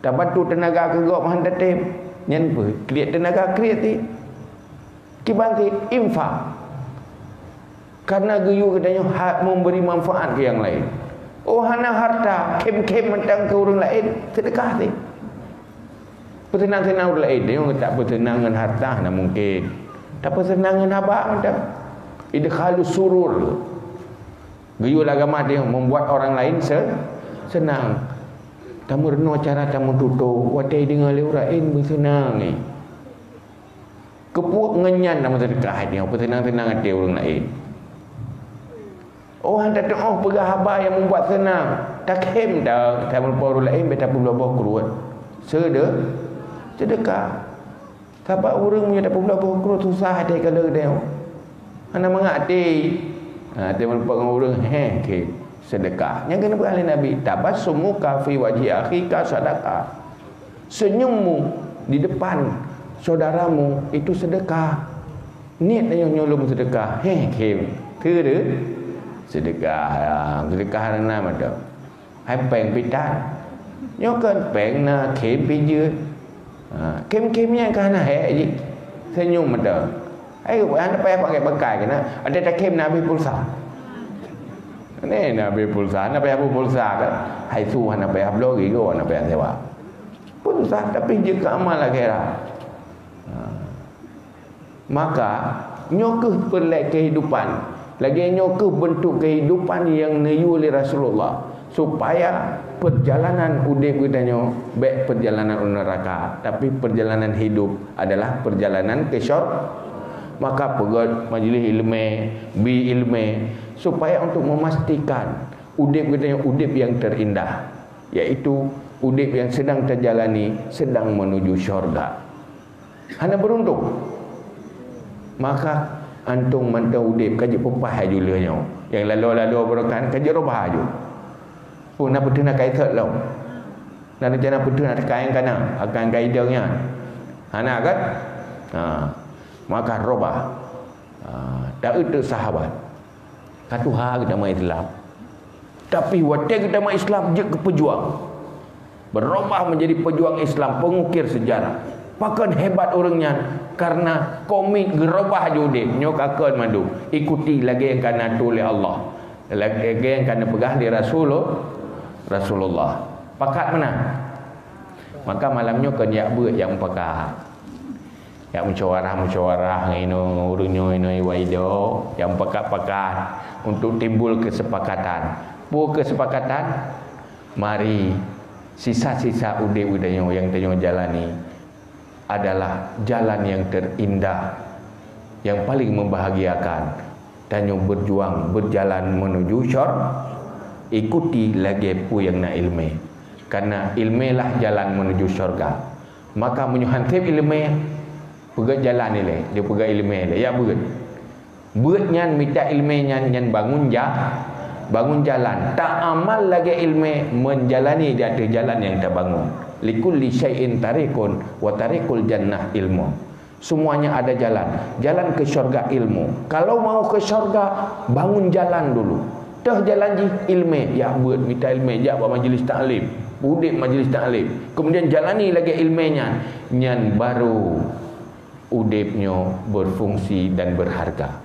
Tabantu teunaga keu gob han tatem, nyan pih kriet teunaga, kriet cit. Kiban cit infak. Kareuna geuyue geutanyoe hak memberi manfaat keu nyang laén. Oh, hana harta, khém-khém mantong keu ureuëng laén, seudeukah cit. Peuseunang-seunang ureuëng laén, nyoe tapeuseunang ngon harta hana mungken. Tapeuseunang ngon haba mantong. Idkhalus surur. Geuyue agama teuh membuat orang lain se-, senang. Tameurunoe cara tameututoe, watée deungoe lé ureuëng laén beuseunang, eh. Keupeue ngon nyan tameuseudekah nyoe, peuseunang-seunang até ureuëng laén. Oh, hana teuôh peugah haba nyang membuat seunang. Takhém ta-, tameurupa ureuëng laén, beta peubloe boh kruet. Sede-, sedekah. Sabab ureuëng meunyoe tapeubloe boh kruet susah até ka lheueh deuh. Hana mangat até. Ha, até meureumpok ngon ureuëng, heh, oke, sedekah. Nyang keuneuk peugah lé Nabi, "Tabassumuka fi wajhi akhika sadaqah." Senyummu di depan saudaramu itu sedekah. Niet nyoe nyoe lôn sedekah. Heh, oke. Keu sedekah. Ha, sedekah hana mantong. Hai péng pih tan. Nyoe kan péng na khém pih jeuet. Ha, khém-khém nyan ka hana hék jih. Senyum mantong. Hai, hana payah pakai bangkai keunan. Ada takhém na habéh pulsa. Ni na habéh pulsa, hana payah bu pulsa kan. Hai su hana payah bloe, gigo hana payah sewa. Pulsa tapi jeuet keu amal akhirat. Ha. Maka, nyoe kheueh peureulée kehidupan. Lagée nyoe kheueh beuntuk kehidupan nyang neuyue lé Rasulullah, supaya peurjalanan udeb geutanyoe bék peurjalanan u neuraka, tapi peurjalanan hidup adalah peurjalanan keu syur-, maka peugét majlis iéleumé, bi iéleumé, supaya untuk memastikan udeb geutanyoe udeb nyang teurindah, yaitu udeb nyang sedang tajalani sedang menuju syurga. Hana beuruntung. Maka antom mantong udeb ka jeuet peupah laju lheueh nyoe. Nyang laloe-laloe beureukan ka jeuet robah laju. Oh, na peuteuh na kai thot lom. Na rencana peuteuh na teuka nyang kana, akan kai idong nyan. Hana kan? Ha. Maka robah. Ha, taeu teuk sahabat. Ka tuha geutanyoe Islam. Tapi watée geutanyoe Islam jeuet keu peujuang. Berubah menjadi pejuang Islam, pengukir sejarah. Pakon hebat ureuëng nyan? Karena komit geurubah ju udeb. Nyoe ka kon mandum. Ikuti lagée nyang ka na tuléh Allah. Lagée nyang ka na peugah lé Rasulul-, Rasulullah. Pakat meunan. Maka malam nyoe kon jak beuet nyang pakat. Jak musyawarah-musyawarah ngon inoe, ngon ureuëng nyoe, inoe, iwa ido, nyang pakat-pakat untuk timbul kesepakatan. Peue kesepakatan? Mari, sisa-sisa udeb geutanyoe nyang tanyoe jalani adalah jalan nyang teurindah, nyang paling membahagiakan. Tanyoe berjuang berjalan menuju syur-, ikuti lagée peue nyang na iéleumé. Karena iéleumé lah jalan menuju syurga. Maka meunyoe han seb iéleumé, peugét jalan ilée, dia peugét iéleumé ilée, ya beuet. Beuet nyan mita iéleumé nyan, nyan bangun ja-, bangun jalan. Taamal lagée iéleumé, menjalani di ateueh jalan nyang tabangun. Likulli syai'in tariqun wa tariqul jannah ilmu. Semuanya ada jalan. Jalan ke syurga ilmu. Kalau mau ke syurga, bangun jalan dulu. Teuh jalan jih iéleumé, ya beuet mita iéleumé, jak bak majlis taklim. Udeb majlis taklim. Kemudian jalani lagée iéleumé nyan. Nyan baru udeb nyoe berfungsi dan berharga.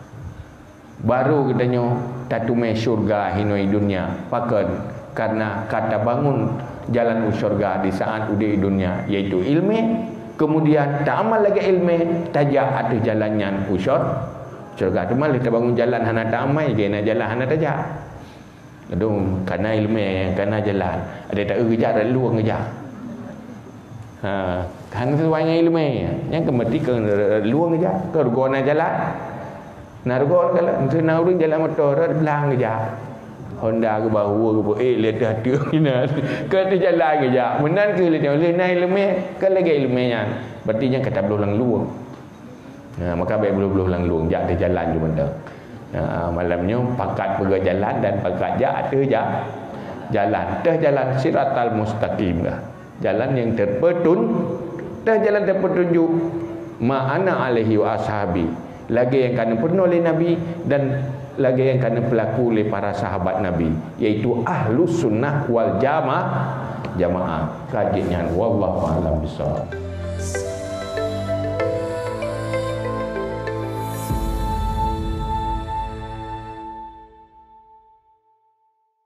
Baru geutanyoe tateumé syurga hinoe dunia. Pakon? Karena ka tabangun jalan u syurga di saat udeb di dunia, yaitu iéleumé. Kemudian taamal lagée iéleumé, tajak ateueh jalan nyan u syur-, syurga. Teuma lé tabangun jalan hana taamal, kena jalan hana tajak. Aduh, kana iéleumé, kana jalan. Ada tak geujak, rot lueng geujak. Ha, hana sesuai ngon iéleumé. Nyang keu meuti keu lueng geujak, keu rugoe na jalan. Na rugoe kalau na ureuëng jalan moto, rot blang geujak. Honda geubahu geupeue lé dah tu inan. Keu tu jalan geujak. Meunan keu lé na iéleumé, keu lagée iéleumé nyan. Berarti nyang ka tabloh lam lueng. Ha, maka bék bloh-bloh lam lueng, jak teuh jalan ju mantong. Ha, malam nyoe pakat peugah jalan dan pakat jak teuh ja-, jalan. Teuh jalan siratal mustaqim lah. Jalan nyang terpetun-, teuh jalan terpetunjuk. Ma ana alaihi wa ashabi. Lagée nyang ka neupeurunoe lé Nabi dan lagée nyang ka neupeulaku lé para sahabat Nabi, yaitu ahlus sunnah wal jama-, jamaah. Ka jeuet nyan, wallahu a'lam bishawab.